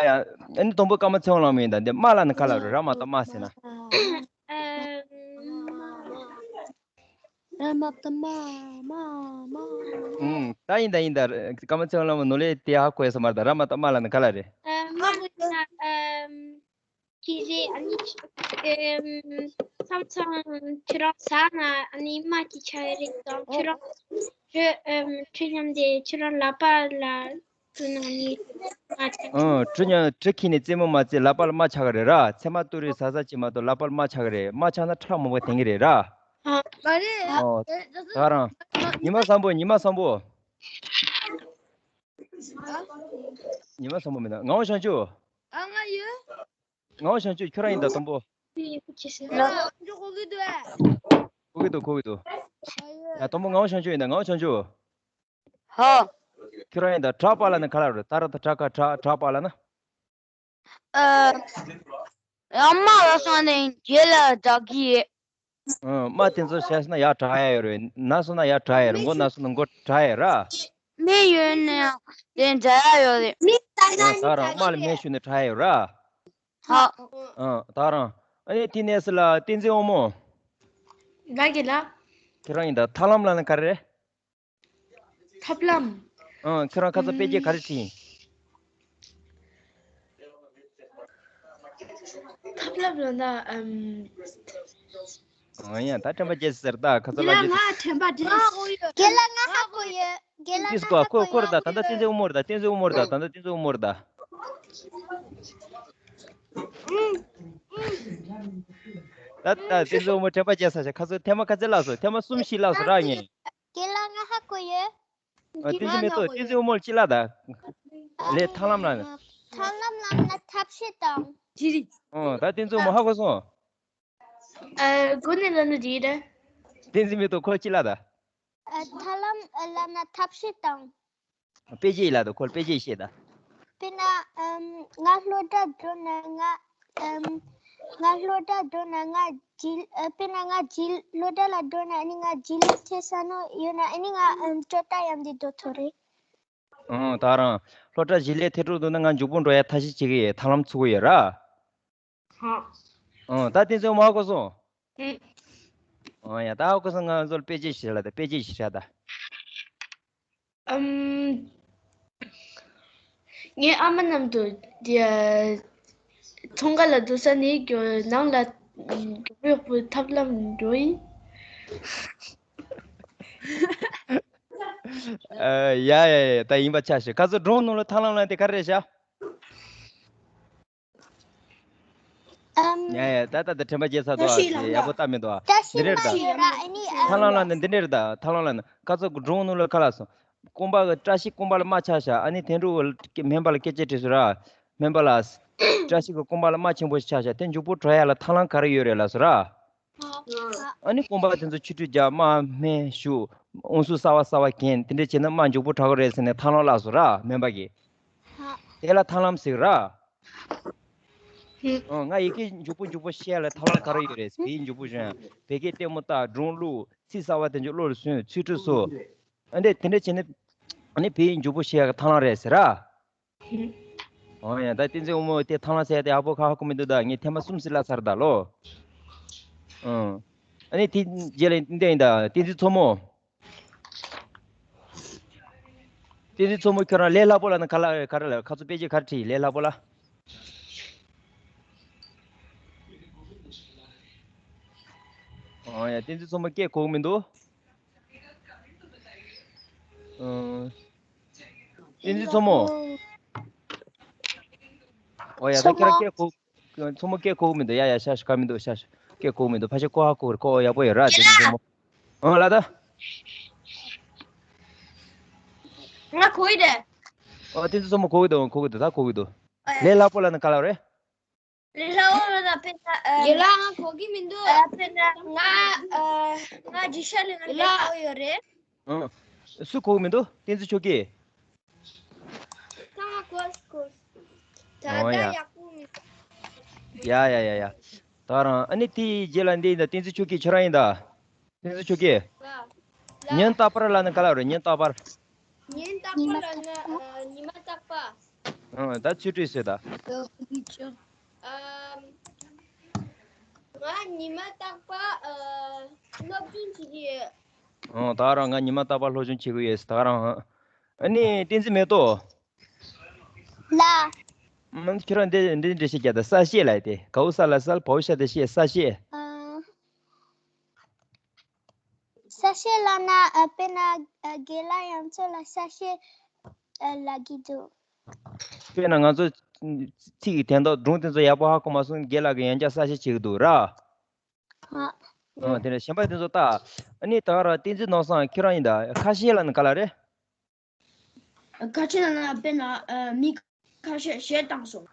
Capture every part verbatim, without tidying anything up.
ཡ། ཨ་ནི་དང་པོ་ཀརྨ་ཚེ་དབང་ལགས་མོ་ཡིན་ད། འདི་རྨ་ལབ་ན་ག་ལབ་རེད། ར་མ་བཏགས་རྨ་ཟེར་ན། ཨ། ར་མ་བཏགས་རྨ། རྨ། རྨ། ཨུམ། ད་ཡིན་ད་ཡིན་ད། ཀརྨ་ཚེ་དབང་ལགས་མོ་ནོར་ལས་དེ་ཧ་གོ་ཡ་ས་མ་རེད་ད། ར་མ་བཏགས་རྨ་ལབ་ན་ག་ལབ་རེད། ཨ། རྨ་ལབ་ན། ཨམ། ཅི་རེད། ཨ་ནི། ཨམ། མཚམས་མཚམས་ཁྱོད་རང་ཟ་ན་ཨ་ནི་རྨ་གཅིག་ཆགས་ཡ་རེད་དང་། ཁྱོད་རང་གྲི། ཨམ། གྲི་མཉམ་དེ་ཁྱོད་རང་ལག་པ་ལ་བཙུགས་ན་ཨ་ནི་རྨ་ཆགས། ཨང་། གྲི་མཉམ། གྲི་འཁྱེར་ནས་རྩེད་མོ་མ་རྩེ་ལག་པ་ལ་རྨ་ཆགས་ཀྱི་རེད་ར། ཚེར་མ་གཏོར་རེས་ཟ་ཟ་བྱེད་མ་གཏོགས་ལག་པ་ལ་རྨ་ཆགས་ཀྱི་རེད། རྨ་ཆགས་ན་ཁྲག་མང་པོ་ཐོན་གྱི་རེད་ར། ཨ། མ་རེད། ཨོ། ད་རང་། ཉི་མ་བཟང་པོ། ཉི་མ་བཟང་པོ། ཨ། ཉི་མ་བཟང་པོ་མིན་ན། ངག་དབང་བྱང་ཆུབ། ཨ། ང་ཡོད། ངག་དབང་བྱང་ཆུབ་ཁྱོད་རང་ཡིན་ད། དང་པོ། ཁྱོད་ལ་ང་ཚོ་གོ་གི་འདུག་ཨ། གོ་གི་འདུག་གོ་གི་འདུག་ཨ། ཡོད། ཡ། དང་པོ་ངག་དབང་བྱང་ཆུབ་ཡིན་ད། ངག་དབང་བྱང་ཆུབ། ཧོ། ཁྱོད་རང་ཡིན་ད། བྲག་དཔའ་ལབ་ན་ག་ལབ་རེད། ད་ར་ད་བྲག་ག་བྲག་བྲག་དཔའ་ལབ་ན། ཨ། ཡང་རྨ་ལ་སོང་ནས་རྗེས་ལ་བྲག་གི། ཨང་། རྨ་དེ་ཚོ་བྱས་སོང་ན་ཡར་དྲག་ཡ་ཡོད་རེད། ན་སོང་ན་ཡར་དྲག་ཡ་རེད། མགོ་ན་སོང་ན་མགོ་དྲག་ཡ་ར། མེ་ཡོད་ན་ཡང་དེ་འདྲ་ཡ་ཡོད་རེད། མེ་ད་ན། ཨང་། ད་རང་རྨ་ལ་མེ་ཞུགས་ནས་དྲག་ཡ་ཡོད་ར། ཧ། ཨང་། ད་རང་། ཨ་ནི་དེ་ནས་སུ་ལ་བསྟན་འཛིན་དབང་མོ། ལགས་ཀྱི་ལགས། ཁྱེད་རང་ཡིན་ད། ཐབས་ལམ་ལབ་ན་ག་རེ་རེད། ཐབས་ལམ། ཨང་། ཁྱེད་རང་ཁ་སང་དཔེ་ཆ་ག་རེ་ཁྲིད་ཡིན། ཐབས་ལམ་ལབ་ན། ཨམ། ཨང་། ཡ། ད་དྲན་པ་བརྗེད་ཟེར་ད། ཁ་སང་ལ་རྒན་ལགས་ང་དྲན་པ་བརྗེད། རྒན་ལགས་ང་ཧ་གོ་ཡོད། རྒན་ལགས། ཏིས་ཀོ་ཁོ་ཁོར་ད། ད་ད་བསྟན་འཛིན་དབང་མོར་ད། བསྟན་འཛིན་དབང་མོར་ད། ད་ད་བསྟན་འཛིན་དབང་མོར་ད། ད་ད་བསྟན་འཛིན་དབང་མོ་དྲན་པ་བརྗེད་ས་ཆ། ཁ་སང་ཐེངས་མ་ག་ཚོད་ལབ་སོང་། ཐེངས་མ་གསུམ་བཞི་ལབ་སོང་ར་ངས། རྒན་ལགས་ང་ཧ་གོ་ཡོད། ཨ། བསྟན་འཛིན་མེ་ཏོག་བསྟན་འཛིན་དབང་མོར་ཅི་ལབ་ད། ལས་ཐབས་ལམ་ལབ་ན། ཐབས་ལམ་ལབ་ན་ཐབས་ཤེས་དང་། ཅི་རེད། ཨོ། ད་བསྟན་འཛིན་དབང་མོ་ཧ་གོ་སོང་། ཨ། གོ་ནས་ལབ་ན་འགྲིག་རེད། བསྟན་འཛིན་མེ་ཏོག་ཁོ་ཅི་ལབ་ད། ཨ། ཐབས་ལམ་ལབ་ན་ཐབས་ཤེས་དང་། དཔེ་ཆ་ལབ་ད། ཁོ་དཔེ་ཆ་བཤད་ད། དཔེར་ན། ཨམ། ང་སློབ་གྲྭ་འགྲོ་ན་ང་། ཨམ། ང་སློབ་གྲྭ་འགྲོ་ན་ང་རྗེས། ཨ། དཔེར་ན་ང་རྗེས་སློབ་གྲྭ་ལ་འགྲོ་ན་ཨ་ནི་ང་རྗེས་ལུས་ཐེབས་ས་ནོ་ཡོད་ན་ཨ་ནི་ང་། ཨམ། སྐྱོ་ད་ཡམ་དེ་འགྲོ་ཐུབ་རེད། ཨང་། ད་རང་སློབ་གྲྭ་རྗེས་ལུས་ཐེབས་འགྲོ་འདུག་ན་ང་མགྱོགས་པོ་འགྲོ་ཡ་ཐབས་ཤེས་བྱེད་ཀྱི་ཡོད། ཐབས་ལམ་འཚོལ་གྱི་ཡོད་ར། ཧ། ཨང་། ད་བསྟན་འཛིན་དབང་མོ་ཧ་གོ་སོང་། ཨང་། ཡ། ད་ཧ་གོ་སོང་། ང་ཚོ་ལ་དཔེ་ཆ་ཞིག་ལབ་ད། དཔེ་ཆ་ཞིག་བཞག་ད། ཨམ། ངའི་ཨ་མ་མཉམ་དུ་དེ་ཚོང་ཁང་ལ་འགྲོ་ས་ནས་ནང་ལ་མགྱོགས་པོ་ཡག་པོ་ཐབས་ལམ་འགྲོ་ཡིན། ཨ། ཡ་ཡ་ཡ། ད་ཡིན་པ་ཆ་བཞག་ཁ་སང་སྒྲུང་ནང་ལ་ཐབས་ལམ་ལབ་དེ་ག་རེ་རེད་ཤག་ཨམ། ཡ་ཡ། ད་ད་ད་དྲན་པ་བརྗེད་ཚར་འདུག་ཨ། ཡག་པོ་ལྟ་མི་འདུག་ཨ། བཀྲ་ཤིས་འདི་རེད་ད། ཡོད་ར་ཨ་ནི། ཨམ། ཐབས་ལམ་ལབ་ན་འདི་འདྲ་རེད་ད། ཐབས་ལམ་ལབ་ན་ཁ་སང་སྒྲུང་ནང་ལ་ག་ལབ་སོང་། རྐང་པ་གི། བཀྲ་ཤིས་རྐང་པ་ལ་རྨ་ཆགས་ཤག་ཨ་ནི་དོན་གྲུབ་སྨན་པ་ལ་སྐད་ཆ་དྲིས་སོང་ར། སྨན་པ་ལགས། བཀྲ་ཤིས་ཀྱི་རྐང་པ་ལ་རྨ་ཆེན་པོ་ཞིག་ཆགས་ཤག་དེ་མགྱོགས་པོ་དྲག་ཡ་ལ་ཐབས་ལམ་ག་རེ་ཡོད་རེད་ལབ་སོང་ར། ཨ་ནི་རྐང་པ་དེ་ཚོ་ཆུ་ཁྲུས་རྒྱག། རྨ་སྨན་བྱུག་དབང་ཟུག་གསར་པ་གསར་པ་གྱོན། དེ་འདྲ་བྱས་ན་རྨ་མགྱོགས་པོ་དྲག་གི་རེད་ཟེར་ནས་ཐབས་ལམ་ལབ་སོང་ར། སྨན་པ་གིས། དེ་ལ་ཐབས་ལམ་ཟེར་ར། ཨོ། ང་ཡི་གེ་མགྱོགས་པོ་མགྱོགས་པོ་ཤེས་ཡ་ལ་ཐབས་ལམ་ག་རེ་ཡོད་རེད། བོད་ཡིག་མགྱོགས་པོ་སྦྱང་ཡ། བོད་སྐད་ལྟད་མོ་ལྟ། སྒྲུང་ཀློག་ཚིག་གསར་པ་དེ་ཚོ་བློ་ལ་ཟིན། ཚིག་འབྲུ་བཟོ། ཨ་འདྲས་དེ་འདྲས་བྱས་ནས་ཨ་ནི་བོད་ཡིག་མགྱོགས་པོ་ཤེས་ཡ་གི་ཐབས་ལམ་རེད་ཟེར་ར། ཨོ་ཡ། ད་བསྟན་འཛིན་དབང་མོ་དེ་ཐབས་ལམ་ཟེར་ཡ་དེ་ཡག་པོ་ཧ་གོ་མི་འདུག་ད་ངས་ཐེངས་མ་གསུམ་ཙམ་ལབ་ཚར་ད་ལོ། ཨང་། ཨ་ནི་དེ་རྗེས་ལ་འདི་ཡིན་ད། བསྟན་འཛིན་མཚོ་མོ། བསྟན་འཛིན་མཚོ་མོ་ཁྱོད་རང་ལས་སླ་པོ་ལབ་ན་ག་ལབ། ག་རེ་ལབ། ཁ་སང་དཔེ་ཆ་ག་རེ་ཁྲིད་ཡིན། ལས་སླ་པོ་ལ། ཨོ་ཡ། བསྟན་འཛིན་མཚོ་མོ་སྐད་གོ་གི་མི་འདུག་ཨང་། བསྟན་འཛིན་མཚོ་མོ། ཨོ་ཡ། ད་ཁྱེད་རང་སྐད་གོ། མཚོ་མོ་སྐད་གོ་གི་མི་འདུག་ཡ་ཡ། ཤ་ཤ་ག་མི་འདུག་ཤ་ཤ་སྐད་གོ་གི་མི་འདུག་ཕལ་ཆེར་གོ་ཧ་གོ་གི་རེད། གོ་ཡག་པོ་ཡོད་ར། བསྟན་འཛིན་མཚོ་མོ། ཨང་། ལ་ད། ང་གོ་ཡི་རེད། ཨོ། བསྟན་འཛིན་མཚོ་མོ་གོ་གི་འདུག་གོ་གི་འདུག་ད་གོ་གི་འདུག་ཨ། ལས་སླ་པོ་ལབ་ན་ག་ལབ་རེད། ལས་སླ་པོ་ལབ་ན་དཔེར་ན། ཨ། ཡིན་ལ་ང་གོ་གི་མི་འདུག་ཨ། དཔེར་ན་ང་། ཨ། ང་ཇི་ཤ་ལས་ན་ལས་སླ་པོ་ཡོད་རེད། ཨང་། སུ་གོ་གི་མི་འདུག་བསྟན་འཛིན་ཆོས་སྐྱིད། ད་ང་གོ་གོ་ད། ཨོ་ད་ཡ། ཡག་པོ་མི་འདུག་ཡ་ཡ་ཡ་ཡ། ད་རང་ཨ་ནི་དེའི་རྗེས་ལ་འདི་ཡིན་ད། བསྟན་འཛིན་ཆོས་སྐྱིད་ཁྱོད་རང་ཡིན་ད། བསྟན་འཛིན་ཆོས་སྐྱིད། ལ། ལ། ཉིན་རྟག་པར་ལབ་ན་ག་ལབ་རེད། ཉིན་རྟག་པར། ཉིན་རྟག་པར་ལབ་ན། ཨ། ཉི་མ་རྟག་པ། ཨང་། ད་ཆུ་ཁྲུས་བཟོས་ད། ང་ཉི་མ་རྟག་པར་སློབ་སྦྱོང་བྱེད་ཀྱི་ཡོད། ཨང་། ད་རང་ང་ཉི་མ་རྟག་པར་སློབ་སྦྱོང་བྱེད་ཀྱི་ཡོད་ད་རང་། ཨ་ནི་བསྟན་འཛིན་མེ་ཏོག་ལ། ཁྱོད་རང་འདི་འདི་འདྲ་ཞིག་རྒྱག་ད། ས་གཤིས་ལ་དེ་གའུ་ས་ལ་སལ་བའུ་ཤ་དེ་ཤེས། ས་གཤིས། ཨ། ས་གཤིས་ལབ་ན་ཨ་དཔེར་ན་ཨ་རྒན་ལགས་ཡང་ཚོ་ལ་ས་གཤིས་ཨ་ལབ་ཀྱི་འདུག་དཔེར་ན་ང་ཚོ་ཚིག་གི་དོན་དག་སྒྲུང་དེ་ཚོ་ཡག་པོ་ཧ་གོ་མ་སོང་རྒན་ལགས་ཀྱིས་ཡང་བསྐྱར་ས་གཤིས་བྱེད་ཀྱི་འདུག་ར། ཨ། ཨ་དེ་ནས་གཞན་པ་དེ་ཚོ་ལྟ། ཨ་ནི་ད་ག་རང་བསྟན་འཛིན་ནོར་བཟང་ཁྱོད་རང་ཡིན་ད། ཁ་ཤས་ལབ་ན་ག་ལ་རེད། ཁ་ཤས་ལབ་ན་དཔེར་ན་ཨ་མི་ཁ་ཤས་གཞས་བཏང་སོང་།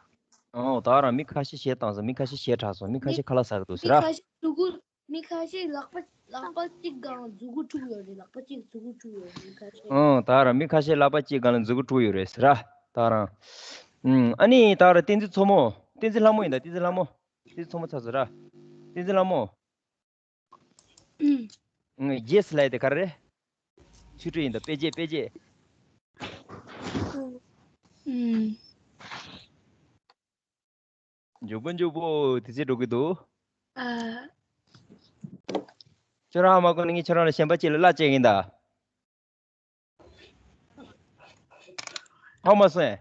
ཨོ་ད་ག་རང་མི་ཁ་ཤས་གཞས་བཏང་སོང་། མི་ཁ་ཤས་གཞས་གྲགས་སོང་། མི་ཁ་ཤས་ཁ་ལག་ཟ་གི་འདུག་ཟེར་ར། མི་ཁ་ཤས་མཛུ་གུ། མི་ཁ་ཤས་ལག་པ་ལག་པ་གཅིག་སྒང་ལ་མཛུ་གུ་དཀྲུགས་ཡོད་རེད། ལག་པ་གཅིག་མཛུ་གུ་དཀྲུགས་ཡོད་རེད་མི་ཁ་ཤས། ཨོ་ད་ག་རང་མི་ཁ་ཤས་ལག་པ་གཅིག་སྒང་ལ་མཛུ་གུ་དཀྲུགས་ཡོད་རེད་ཟེར་ར། ད་ག་རང་། ཨུམ། ཨ་ནི་ད་ག་རང་བསྟན་འཛིན་མཚོ་མོ། བསྟན་འཛིན་ལྷ་མོ་ཡིན་ད། བསྟན་འཛིན་ལྷ་མོ། བསྟན་འཛིན་མཚོ་མོ་ཚར་སོང་ར། བསྟན་འཛིན་ལྷ་མོ། ཨུམ། རྗེས་སུ་ལབ་ཡ་དེ་ག་རེ་རེད། ཆུ་ཁྲུས་ཡིན་ད། དཔེ་བརྗོད། དཔེ་བརྗོད། ཨུམ། མགྱོགས་པོ་མགྱོགས་པོ་དུས་ཚོད་འགྲོ་གི་འདུག་ཨ། ཁྱོད་རང་ཧ་མ་གོ་ན་ངས་ཁྱོད་རང་ལ་གཞན་པ་གཅིག་ལ་གླ་བྱེད་ཀྱི་ཡིན་ད། ཧ་མ་སོང་ཨེ།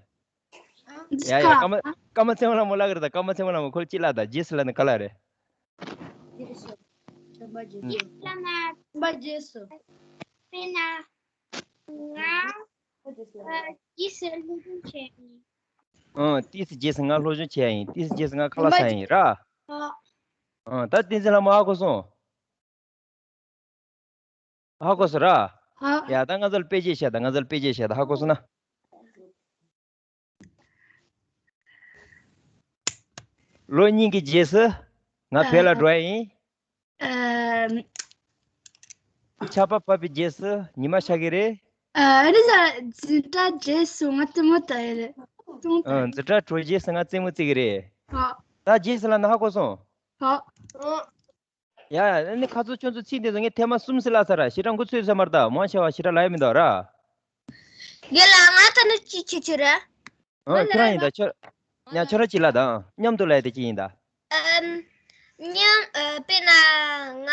ཡ་ཡ། ཀརྨ་ཀརྨ་ཚེ་དབང་ལྷ་མོ་ལབ་ཀྱི་རེད་ད། ཀརྨ་ཚེ་དབང་ལྷ་མོ་ཁོ་ལ་གཅིག་ལབ་ད། རྗེས་སུ་ལབ་ན་ག་ལ་རེད། རྗེས་སུ། བྱམས་པ་རྗེས་སུ། ཨུམ། བྱམས་པ་རྗེས་སུ། དཔེར་ན། ང་། ཨ། ཏིས་སློབ་སྦྱོང་བྱས་ཡིན། ཨང་། ཏིས་རྗེས་སུ་ང་སློབ་སྦྱོང་བྱས་ཡིན། ཏིས་རྗེས་སུ་ང་ཁ་ལག་ཟ་ཡིན་ར། ཨ། ཨང་། ད་བསྟན་འཛིན་ལྷ་མོ་ཧ་གོ་སོང་། ཧ་གོ་སོང་ར། ཨ། ཡ་ད་ང་ཚོ་ལ་དཔེ་བརྗོད་བཤད་ད། ང་ཚོ་ལ་དཔེ་བརྗོད་བཤད་ད། ཧ་གོ་སོང་ན། ལོ་གཉིས་ཀྱི་རྗེས་སུ་ང་བོད་ལ་འགྲོ་ཡ་ཡིན། ཨ། ཆར་པ་བབས་པའི་རྗེས་སུ་ཉི་མ་ཤར་གི་རེད། ཨ་རེད་ཟ། འཛིན་གྲྭ་རྗེས་སུ་ང་རྩེད་མོ་ལྟ་ཡི་རེད། ཨ། འཛིན་གྲྭ་གྲོལ་རྗེས་སུ་ང་རྩེད་མོ་རྩེ་གི་རེད། ཨ། ད་རྗེས་སུ་ལབ་ན་ཧ་གོ་སོང་། ཨ། ཡ་ཡ། ཨ་ནི་ཁ་ཚོ་ཁྱོད་ཚོ་ཚིག་དེ་ཚོ་ངས་ཐེངས་མ་གསུམ་ཙམ་ལབ་ཚར་ར། ཞེ་དྲག་འགོ་ཚུགས་ཚར་མ་རེད་ད། མང་ཆེ་བ་ཞེ་དྲག་ལབ་ཡ་མི་འདུག་ར། རྒན་ལགས་ང་ད་ནི་ཅི་བྱེད་ཀྱི་རེད། ཨ། ཁྱོད་རང་ཡིན་ད། ཁྱོད། ཡ་ཁྱོད་རང་གཅིག་ལབ་དང་། མཉམ་དུ་ལབ་ཡ་དེ་གཅིག་ཡིན་ད། ཨམ། མཉམ། ཨ། དཔེར་ན་ང་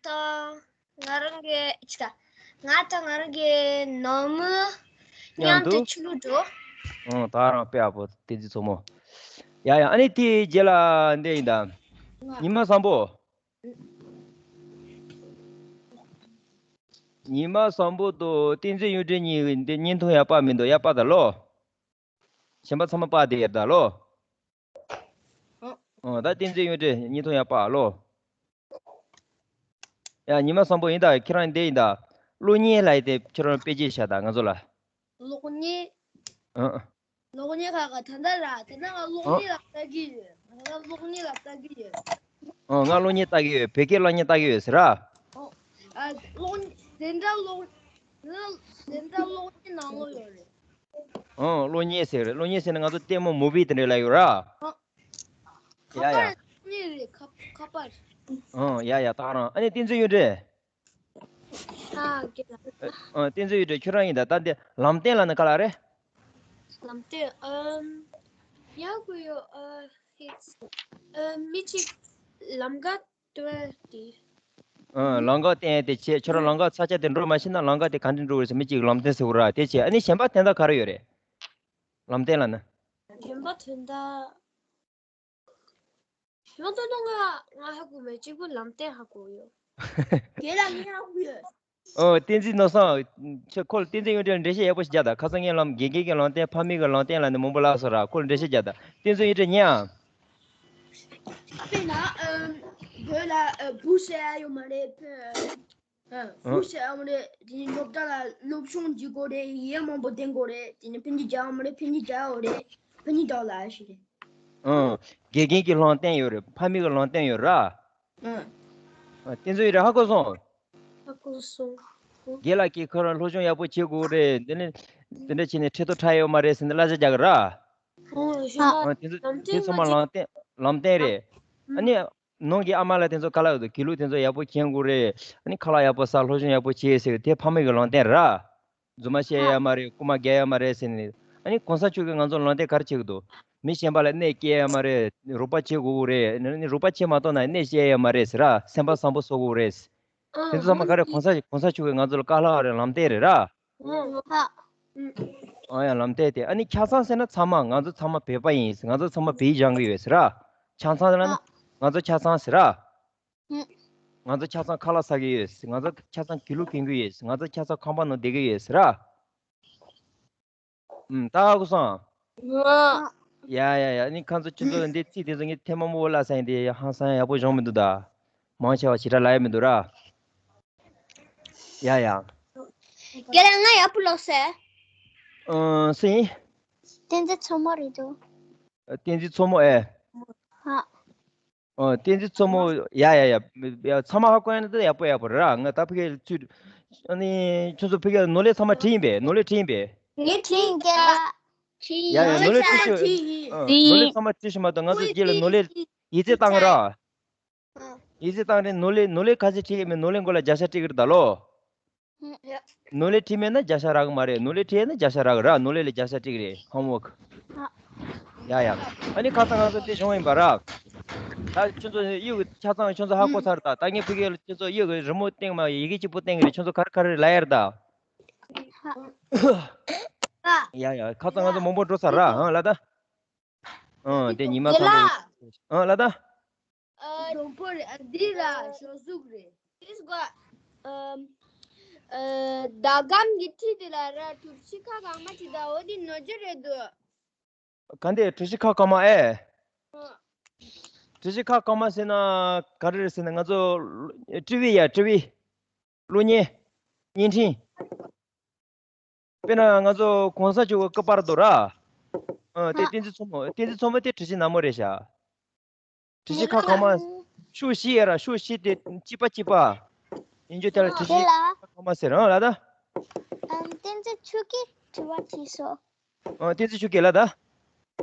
དང་ང་རང་གི་ཅི་ད། ང་དང་ང་རང་གི་ནང་མི་མཉམ་དུ་ཆུ་ལུད་འགྲོ། ཨང་། ད་རང་དཔེ་ཡག་པོ། བསྟན་འཛིན་མཚོ་མོ། ཡ་ཡ། ཨ་ནི་དེའི་རྗེས་ལ་འདི་ཡིན་ད། ཉི་མ་བཟང་པོ། ཉི་མ་བཟང་པོ་དང་བསྟན་འཛིན་གཡུ་སྒྲོན་གཉིས་འདི་བརྙན་ཐུང་ཡག་པ་མི་འདུག་ཡག་པ་ད་ལོ། གཞན་པ་ཚང་མ་པ་དེ་ཡར་ད་ལོ། ཨོ། ད་བསྟན་འཛིན་གཡུ་སྒྲོན་བརྙན་ཐུང་ཡག་པ་ལོ། ཡ་ཉི་མ་བཟང་པོ་ཡིན་ད། ཁྱེད་རང་འདི་ཡིན་ད། གློག་བརྙན་ལབ་ཡ་དེ་ཁྱེད་རང་དཔེ་ཅིག་བཤད་ད་ང་ཚོ་ལ། གློག་བརྙན། ཨ། གློག་བརྙན་ཁ་ཁ་ད་ལྟ་ར། ད་ལྟ་ང་གློག་བརྙན་ལ་ལྟ་གི་ཡོད། ད་ལྟ་གློག་བརྙན་ལ་ལྟ་གི་ཡོད། ཨོ། ང་གློག་བརྙན་ལྟ་གི་ཡོད། བོད་སྐད་གློག་བརྙན་ལྟ་གི་ཡོད་ཟེར་ར། ཨོ། ཨ། གློག་བརྙན་དེ་འདྲ་གློག་དེ་འདྲ་གློག་བརྙན་ནང་ལོགས་ཡོད་རེད། ཨོ། གློག་བརྙན་ཟེར་རེད། གློག་བརྙན་ཟེར་ན་ང་ཚོ་ལྟད་མོ་མུ་བི་དེ་འདྲ་ལབ་ཡོད་ར། ཨོ། ཡ་ཡ། ཁ་པར་གློག་བརྙན་རེད། ཁ་ཁ་པར། ཨོ། ཡ་ཡ། ད་རང་ཨ་ནི་བསྟན་འཛིན་གཡུ་སྒྲོན། ཨ། རྒན་ལགས། ཨ། བསྟན་འཛིན་གཡུ་སྒྲོན། ཁྱོད་རང་ཡིན་ད། ད་འདི་ལམ་སྟོན་ལབ་ན་ག་ལ་རེད། ལམ་སྟོན། ཨམ། ཡག་པོ་ཡོད། ཨ། ཧིག་ཨ། མི་གཅིག་ལམ་ཁ་སྟོན་དེ། ཨ། ལམ་ཁ་སྟོན་དེ་བྱས། ཁྱོད་རང་ལམ་ཁ་ས་ཆ་དེ་འགྲོ་མ་ཤེས་ན་ལམ་ཁ་དེ་ག་འདྲ་འགྲོ་དགོས་ཟེར་མི་གཅིག་ལམ་སྟོན་ཟེར་བ་ར། དེ་བྱས། ཨ་ནི་གཞན་པ་དོན་དག་ག་རེ་ཡོད་རེད། ལམ་སྟོན་ལབ་ན། གཞན་པ་དོན་དག་ཡང་ད་ལྟ་ང་ང་ཧ་གོ་མེད། གཅིག་པུ་ལམ་སྟོན་ཧ་གོ་ཡོད། རྒན་ལགས་ངས་ཧ་གོ་ཡོད། ཨོ། བསྟན་འཛིན་ནོར་བཟང་། ཁྱོད་ཁོ་ལ་བསྟན་འཛིན་གཡུ་སྒྲོན་འགྲེལ་བཤད་ཡག་པོ་ཞིག་རྒྱག་དང་། ཁ་སང་ངས་ལམ་དགེ་རྒན་གྱི་ལམ་སྟོན། ཕ་མེས་ཀྱི་ལམ་སྟོན་ལབ་ནས་མང་པོ་ལབ་སོང་ར། ཁོ་ལ་འགྲེལ་བཤད་རྒྱག་དང་། བསྟན་འཛིན་གཡུ་སྒྲོན་ཉན་ཨ། དཔེར་ན་ཨམ། བོད་ལ་ཨ། བུ་ཟེར་ཡ་ཡོད་མ་རེད། བོད། ཨ། ཨ། བུ་ཟེར་ཡ་མ་རེད། དེ་ནས་སློབ་གྲྭ་ལ་སློབ་སྦྱོང་བྱེད་དགོས་རེད། ཡིག་ཡང་མང་པོ་འདོན་དགོས་རེད། དེ་ནས་འཕེན་བྱེད་རྒྱག་ཡ་མ་རེད། འཕེན་བྱེད་རྒྱག་ཡ་རེད། འཕེན་བྱེད་རྒྱག་ལ་ཞིག་རེད། ཨ། དགེ་རྒན་གྱི་ལམ་སྟོན་ཡོད་རེད། ཕ་མེས་ཀྱི་ལམ་སྟོན་ཡོད་ར། ཨ། ཨ། བསྟན་འཛིན་གཡུ་སྒྲོན་ཧ་གོ་སོང་། ཧ་གོ་སོང་། རྒན་ལགས་ཀྱིས་ཁོ་རང་སློབ་སྦྱོང་ཡག་པོ་བྱེད་དགོས་རེད། འདི་ནས་འདི་འདྲ་བྱས་ནས་ཁྲི་ཐོག་ཁྲ་ཡོད་མ་རེད་ཟེར་ནས་གླ་ཆ་རྒྱག་གི་ར། ཨོ། ཨ། དེ་ཚོ་དེ་ཚང་མ་ལམ་སྟོན་ལམ་སྟོན་རེད། ཨ་ནི། ནང་གི་ཨ་མ་ལགས་དེ་ཚོ་ག་ལ་ཡོད་དོ། དགེ་ལུགས་དེ་ཚོ་ཡག་པོ་མཁྱེན་དགོས་རེད། ཨ་ནི་ཁ་ལག་ཡག་པོ་ཟ། སློབ་སྦྱོང་ཡག་པོ་བྱེད་ཟེར་དེ་ཕ་མ་གི་ལམ་སྟོན་ར། རྫུན་མ་བཤད་ཡ་མ་རེད། རྐུ་མ་རྒྱག་ཡ་མ་རེད་ཟེར་ནས། ཨ་ནི་གོང་ས་མཆོག་གིས་ང་ཚོ་ལ་ལམ་སྟོན་ག་རེ་བྱེད་ཀྱི་འདུག་མི་གཞན་པ་ལ་གནོད་སྐྱེལ་ཡ་མ་རེད། རོགས་པ་བྱེད་དགོས་ཀྱི་རེད། ཨ་ནི་རོགས་པ་བྱེད་མ་ཐུབ་ན་གནོད་བྱེད་ཡ་མ་རེད་ཟེར་ར། སེམས་པ་བཟང་པོ་བཟོ་དགོས་རེད། དེ་ཚོ་ཚང་མ་ག་རེ་གོང་ས་གོང་ས་མཆོག་གིས་ང་ཚོ་ལ་བཀའ་སློབ་རེད། ལམ་སྟོན་རེད་ར། ཨ་ཡ་ལམ་སྟོན་དེ། ཨ་ནི་ཆ་ཚང་ཟེར་ན་ཚང་མ་ང་ཚོ་ཚང་མ་བོད་པ་ཡིན། ང་ཚོ་ཚང་མ་བོད་སྦྱང་གི་ཡོད་ཟེར་ར། ཆ་ཚང་ཟེར་ན་ང་ཚོ་ཆ་ཚང་ཟེར་ར། ང་ཚོ་ཆ་ཚང་ཁ་ལག་ཟ་གི་ཡོད། ང་ཚོ་ཆ་ཚང་དགེ་ལུགས་སྐྱོང་གི་ཡོད། ང་ཚོ་ཆ་ཚང་ཁང་པ་ནང་བསྡད་ཀྱི་ཡོད་ཟེར་ར། ཨུམ། ད་ཧ་གོ་སོང་། ཡ་ཡ་ཡ། ཨ་ནི་ཁྱེད་ཚོ་ཁྱེད་ཚོ་འདི་ཚིག་དེ་ཚོ་ངས་ཐེངས་མང་པོ་བཀླགས་ཚར་ཡིན། དེ་ཧང་སང་ཡག་པོ་བྱུང་མི་འདུག་ད། མང་ཆེ་བ་ཞེ་དྲག་ལབ་ཡ་མི་འདུག་ར། ཡ་ཡ། རྒན་ལགས་ང་ཡག་པོ་ཀློག་ཤེས། ཨ་སུ་ཡིན། བསྟན་འཛིན་མཚོ་མོ་རེད་འདུག་བསྟན་འཛིན་མཚོ་མོ་ཨེ། ཧ། ཨ་བསྟན་འཛིན་མཚོ་མོ། ཡ་ཡ་ཡ། ཡ་ཚང་མ་ཧ་གོ་ཡ་ན་ད་ཡག་པོ་ཡག་པོ་རེད་ར། ང་ད་ཕ་གིར་ཚུད། ཨ་ནི་ཁྱོད་ཚོ་ཕ་གིར་ནོར་ལས་ཚང་མ་བྲིས་ཡིན་པས། ནོར་ལས་བྲིས་ཡིན་པས། ངས་བྲིས་ཡིན་ཀྱ། ཡ་ཡ། ནོར་ལས་བྲིས་ཤོག་ཨ་ནོར་ལས་ཚང་མ་བྲིས་ཤོག་མ་གཏོགས་ང་ཚོ་རྗེས་ལ་ནོར་ལས་ཡིག་ཚད་བཏང་ར། ཡིག་ཚད་བཏང་རེད། ནོར་ལས་ནོར་ལས་ག་ཚད་བྲིས་ཡོད་མེད། ནོར་ལས་མགོ་ལ་བརྒྱ་ཆ་སྤྲད་ཀྱི་རེད་ད་ལོ། ནོར་ལས་བྲིས་མེད་ན་བརྒྱ་ཆ་རག་གི་མ་རེད། ནོར་ལས་བྲིས་ཡོད་ན་བརྒྱ་ཆ་རག་གི་ར། ནོར་ལས་ལ་བརྒྱ་ཆ་སྤྲད་ཀྱི་རེད། ཧོམ་ཝོག་ཡ་ཡ། ཨ་ནི་ཁ་སང་ང་ཚོ་དེ་བྱུང་ཡིན་པ་ར། ད་ཁྱོད་ཚོ་གཡུག་གི་ཆ་ཚང་ཁྱོད་ཚོ་ཧ་གོ་ཚར་ད། ད་ངས་ཕ་གིར་ཁྱོད་ཚོ་གཡུག་གི་རི་མོ་སྟེང་མ་ཡི་གེ་གཅིག་པོ་སྟེང་གི་རེད། ཁྱོད་ཚོ་ག་རེ་ག་རེ་ལབ་ཡ་རེད་ད། ཡ་ཡ། ཁ་སང་ང་ཚོ་མང་པོ་འགྲོ་ཚར་ར། ཧང་ལ་ད། ཨང་། དེ་ཉི་མ་ཚང་མ། ཨང་ལ་ད། ཨ། མགྲོན་པོ་རེད། ཨ། འདི་ལ་ཞོ་གཟུགས་རེད། ཏིས་ཀོ། ཨམ། ཨ། ཟླ་གམ་གྱི་ཁྲི་དེ་ལ་ར་གྲུ་བཞི་ཁ་གང་མ་ཅིག་ད། འོ་དེ་ནོར་འཁྲུལ་རེད་འདུག་ག་འདི་གྲུ་བཞི་ཁ་གང་མ་ཨེ། ཨ། གྲུ་བཞི་ཁ་གང་མ་ཟེར་ན་ག་རེ་རེད་ཟེར་ན། ང་ཚོ་ཊི་ཝི་ཡ། ཊི་ཝི། གློག་བརྙན། བརྙན་འཕྲིན། དཔེར་ན་ང་ཚོ་གོང་ས་མཆོག་གི་སྐུ་པར་དུ་ར། ཨ། དེ་ཨ། བསྟན་འཛིན་མཚོ་མོ། བསྟན་འཛིན་མཚོ་མོ་དེ་གྲུ་བཞི་ནག་མོ་རེད་ཤག་གྲུ་བཞི་ཁ་གང་མ། ཤོག་བཞི་ཡ་ར། ཤོག་བཞི་དེ་གཅིག་པ་གཅིག་པ་ཡིན་རྒྱུ་དེ་ལ་གྲུ་བཞི་ཁ་གང་མ་ཟེར། ཨང་ལ་ད། ཨམ། བསྟན་འཛིན་མཆོག་གིས་དྲི་བ་དྲིས་སོང་། ཨ། བསྟན་འཛིན་མཆོག་གིས་ལ་ད།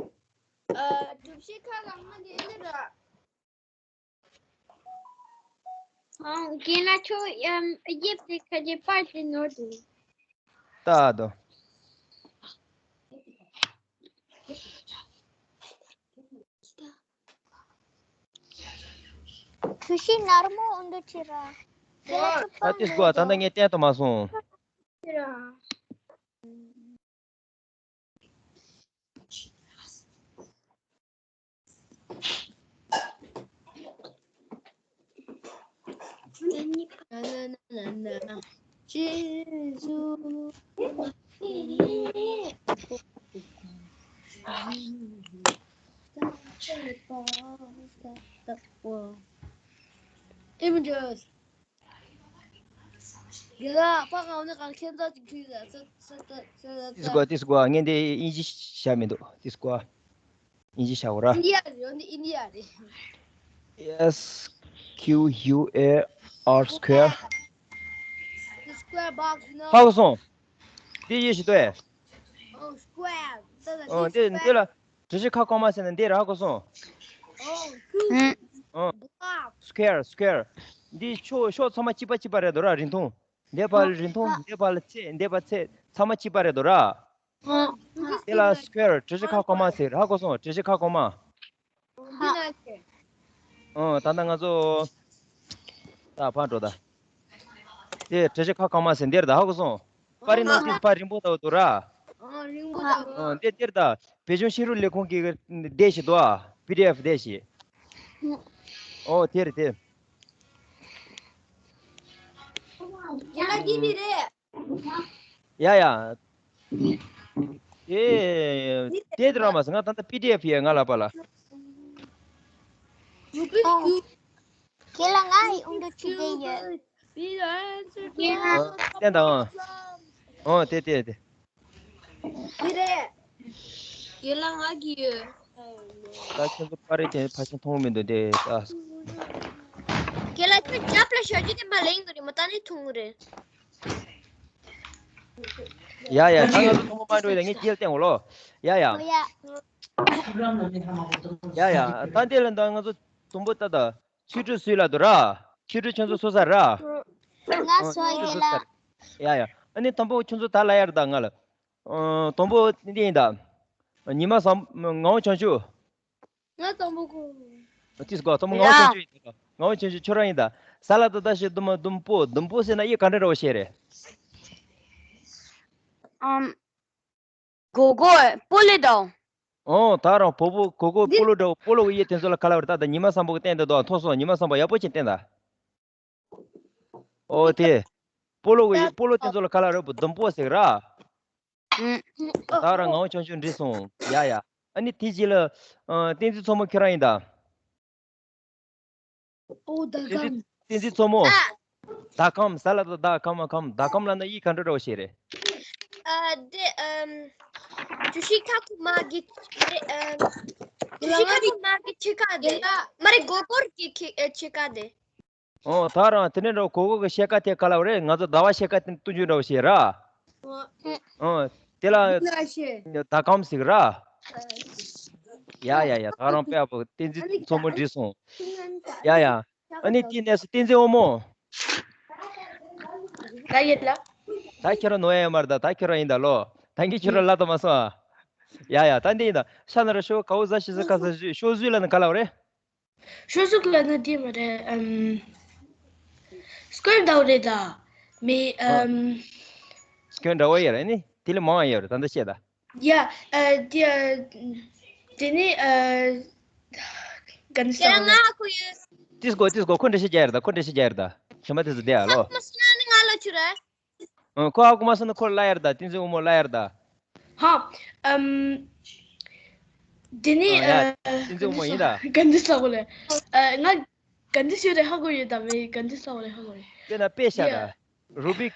ཨ། གྲུ་བཞི་ཁ་གང་མ་དེ་འདི་ར། ཨང་། རྒན་ལགས་ཁྱོད་ཡང་དབྱིབས་དེ་ཁ་ཅིག་པར་དེ་ནོར་འདུག་ད་དོ། གྲུ་བཞི་ནག་མོ་འོ་འདུག་ཅི་ར། ཨ། ཏིས་ཀོ། ད་ལྟ་ངས་བསྟན་དུ་མ་སོང་། ཅི་ར། Images. རྒན་ལགས། པ་གང་ནས་གང་ཁྱེད་ཚོ་ཅིག་ཁྲིད་ཟེར་ཟེར་ཟེར་ཟེར། ཏིས་ཀོ། ཏིས་ཀོ། ངས་འདི་དབྱིན་ཇི་བཞག་མི་འདུག་ཏིས་ཀོ། དབྱིན་ཇི་བཞག་གོ་ར། ཨིན་ཌི་ཡ་རེད། འོ་འདི་ཨིན་ཌི་ཡ་རེད། S Q U A R square. The square box, you know. ཧ་གོ་སོང་། འདི་ཡེ་ཤེས་ཏོ་ཨེ། Oh, square. ཨོ། འདི་འདི་ལ་གྲུ་བཞི་ཁ་གང་མ་ཟེར་ན་འདི་རེད། ཧ་གོ་སོང་། Oh, ཨོ། Square, square. འདི་ཕྱོགས་ཕྱོགས་ཚང་མ་གཅིག་པ་གཅིག་པ་རེད་དོ་ར། རིང་ཐུང་། འདི་པ་ལ་རིང་ཐུང་། འདི་པ་ལ་ཚད། འདི་པ་ཚད། ཚང་མ་གཅིག་པ་རེད་དོ་ར། འདི་ལ་square། གྲུ་བཞི་ཁ་གང་མ་ཟེར། ཧ་གོ་སོང་། གྲུ་བཞི་ཁ་གང་མ། ཨོ། ད་ལྟ་ང་ཚོ་ད་ཕར་འགྲོ་ད། དེ་གྲུ་བཞི་ཁ་གང་མ་ཟེར་འདིར་ད། ཧ་གོ་སོང་། པར་རིས་ནང་དེ་པར་རིང་པོ་འདུག་དོ་ར། ཨ། རིང་པོ་འདུག་ཨ། འདིར་འདིར་ད། བོད་ལྗོངས་ཤེས་རིག་ལས་ཁུངས་ཀྱི་དེབ་ཞིག་འདུག་ཨ། པི་ཌི་ཨེཕ་དེབ་ཞིག་ཨོ་དེ་རེད་དེ། ཡ་ལ་འདི་འདི་རེད། ཡ་ཡ། ཨེ། དེ་དེ་རང་མ་སོང་། ང་ད་ལྟ་པི་ཌི་ཨེཕ་ཡ་ང་ལ་པ་ལ། རྒན་ལགས་ང་ཡི་ཨུང་དུ་ཆུ་དེ་ཡོད། བསྟན་དང་། ཨོ་དེ་དེ་དེ། འདི་རེད། རྒན་ལགས་ང་གི་ཡོད། ད་ཁྱོད་ཚོ་པར་རིས་དེ་ཕལ་ཆེར་མཐོང་མི་འདུག་དེ་ད། རྒན་ལགས་ཁྱོད་རྒྱབ་ལ་ཞོག་རྒྱུ་དེ་མ་ལེན་གི་རེད་མ། ད་ནི་མཐོང་གི་རེད། ཡ་ཡ། ད་ང་ཚོ་མཐོང་མ་འགྲོ་ཡ། ངས་རྒྱལ་བསྟན་འོ་ལོ། ཡ་ཡ། ཨོ་ཡ། ཡ་ཡ། ད་འདི་ལ་ད་ང་ཚོ་དུམ་བུ་ད་ད། ཆུ་ཁྲུ་སུས་ལ་འདུག་ར། ཆུ་ཁྲུ་ཁྱོད་ཚོ་སུ་ས་ར། ང་སོ་ཡི་ལ། ཡ་ཡ། ཨ་ནི་དང་པོ་ཁྱོད་ཚོ་ད་ལ་ཡར་ད་ང་ལ། ཨ། དང་པོ་འདི་ཡིན་ད། ཉི་མ་བཟང་། ངག་དབང་བྱང་ཆུབ། ང་དང་པོ་གོ། ཏིས་གོ། དང་པོ་ངག་དབང་བྱང་ཆུབ་ཡིན་ད། ངག་དབང་བྱང་ཆུབ་ཁྱོད་རང་ཡིན་ད། ས་ལ་བཏགས་སྡ་ཞབས་ཀྱུ་བསྡུམ་པ་བསྡོམས་པོ། བསྡོམས་པོ་ཟེར་ན་ཡིག་ག་འདྲ་འདྲ་བོ་ཞིག་རེད། ཨམ། གོ་གོ་སྤོ་ལོ་དང་། ཨོ། ད་རང་བོད་པོ་གོ་གོ་སྤོ་ལོ་འདྲ་བོ། སྤོ་ལོ་གི་ཡིག་དེ་ཚོ་ལ་ག་རེ་ལབ་རེད། ད་ད་ཉི་མ་བཟང་པོ་གི་བསྟན་དེ་འདུག་མཐོང་སོང་། ཉི་མ་བཟང་པོ་ཡག་པོ་ཅིག་བསྟན་ད། ཨོ་དེ། སྤོ་ལོ་གི་ཡིག་སྤོ་ལོ་དེ་ཚོ་ལ་ག་རེ་ལབ་རེད། བསྡོམས་པོ་ཟེར་ར། ཨུམ། ད་རང་ངག་དབང་བྱང་ཆུབ་འགྲིག་སོང་། ཡ་ཡ། ཨ་ནི་དེ་རྗེས་ལ། ཨ། བསྟན་འཛིན་མཚོ་མོ་ཁྱོད་རང་ཡིན་ད། ཨོ། ཟླ་བསྟན་འཛིན། གམ། བསྟན་འཛིན་མཚོ་མོ། ཟླ་གམ། ས་ལ་བཏགས་སྡ་ག་མ་གམ། ཟླ་གམ་ལབ་ན་ཡིག་ག་འདྲ་འདྲ་བོ་ཞིག་རེད། ཨ། དེ། ཨམ། བྲམ་ཟེ་ཁ་ཁུག་མ་གི་རེད། ཨམ། བྲམ་ཟེ་ཁ་ཁུག་མ་གི་ཕྱེད་ཀ་དེ། མ་རེད། གོ་གོར་གི་ཁི་ཨ། ཕྱེད་ཀ་དེ། ཨོ། ད་རང་དེ་ནས་འདྲ་བོ་གོ་གོ་གི་ཕྱེད་ཀ་དེ་ག་ལབ་རེད། ང་ཚོ་ཟླ་བ་ཕྱེད་ཀ་དེ་བསྟན་འཛིན་འདྲ་བོ་ཞིག་ར། ཨོ། དེ་ལ་ཟླ་གམ་ཟེར་གི་ར། ཡ་ཡ་ཡ། ད་རང་དཔེ་ཡག་པོ། བསྟན་འཛིན་མཚོ་མོ་འགྲིག་སོང་། ཡ་ཡ། ཨ་ནི་དེ་ནས་སུ། བསྟན་འཛིན་དབང་མོ། ད་ཡིན་ལ། ད་ཁྱོད་རང་ནོར་ཡ་ཡོད་མ་རེད་ད། ད་ཁྱོད་རང་ཡིན་ད་ལོ། ད་གིན་ཁྱོད་རང་ལབ་ད་མ་སོང་ཨ། ཡ་ཡ། ད་འདི་ཡིན་ད། ཤ་ན་ར་ཤོ་གའོ་ཟ་ཤི་ཟ་ཀ་ཟ་ཞུ། ཤོ་ཟུས་ལབ་ན་ག་ལབ་རེད། ཤོ་ཟུག་ལབ་ན་དེ་མ་རེད། ཨམ། སྐོན་འདྲ་བོ་རེད་ད། མི། ཨམ། སྐོན་འདྲ་བོ་ཡོད་རེད། ནི་དེ་ལས་མང་བ་ཡོད་རེད། ད་འདི་བཤད་ད། ཡ། ཨ། དེ། ཨ། དེ་ནི། ཨ། ག་ནི་ས། ཁྱེད་རང་ང་ཁུ་ཡོད། ཏིས་གོ། ཏིས་གོ། ཁོ་འགྲེལ་བཤད་རྒྱག་ཡོད་ད། ཁོ་འགྲེལ་བཤད་རྒྱག་ཡོད་ད། ཞིམ་པ་དེ་ཚོ་བསྡད་ཨ་ལོ། ཁ་མ་སོང་ན་ནི་ང་ལ་ཆུ་རེད། ཨ། ཁོ་ཧ་གོ་མ་སོང་ན་ཁོ་ལ་ལབ་ཡ་རེད་ད། བསྟན་འཛིན་དབང་མོ་ལབ་ཡ་རེད་ད། ཧ། ཨམ། དེ་ནི། ཨ། ཡ། ཨ། བསྟན་འཛིན་དབང་མོ་ཡིན་ད། ག་འདི་ས་གོ་ལེ། ཨ། ང་ག་འདི་ཤོད་རེད་ཧ་གོ་ཡོད་ད། མི་ག་འདི་ས་གོ་ལེ་ཧ་གོ་ཡོད། དཔེར་ན་དཔེ་བཞག་ད། ཡ། རུ་བིག་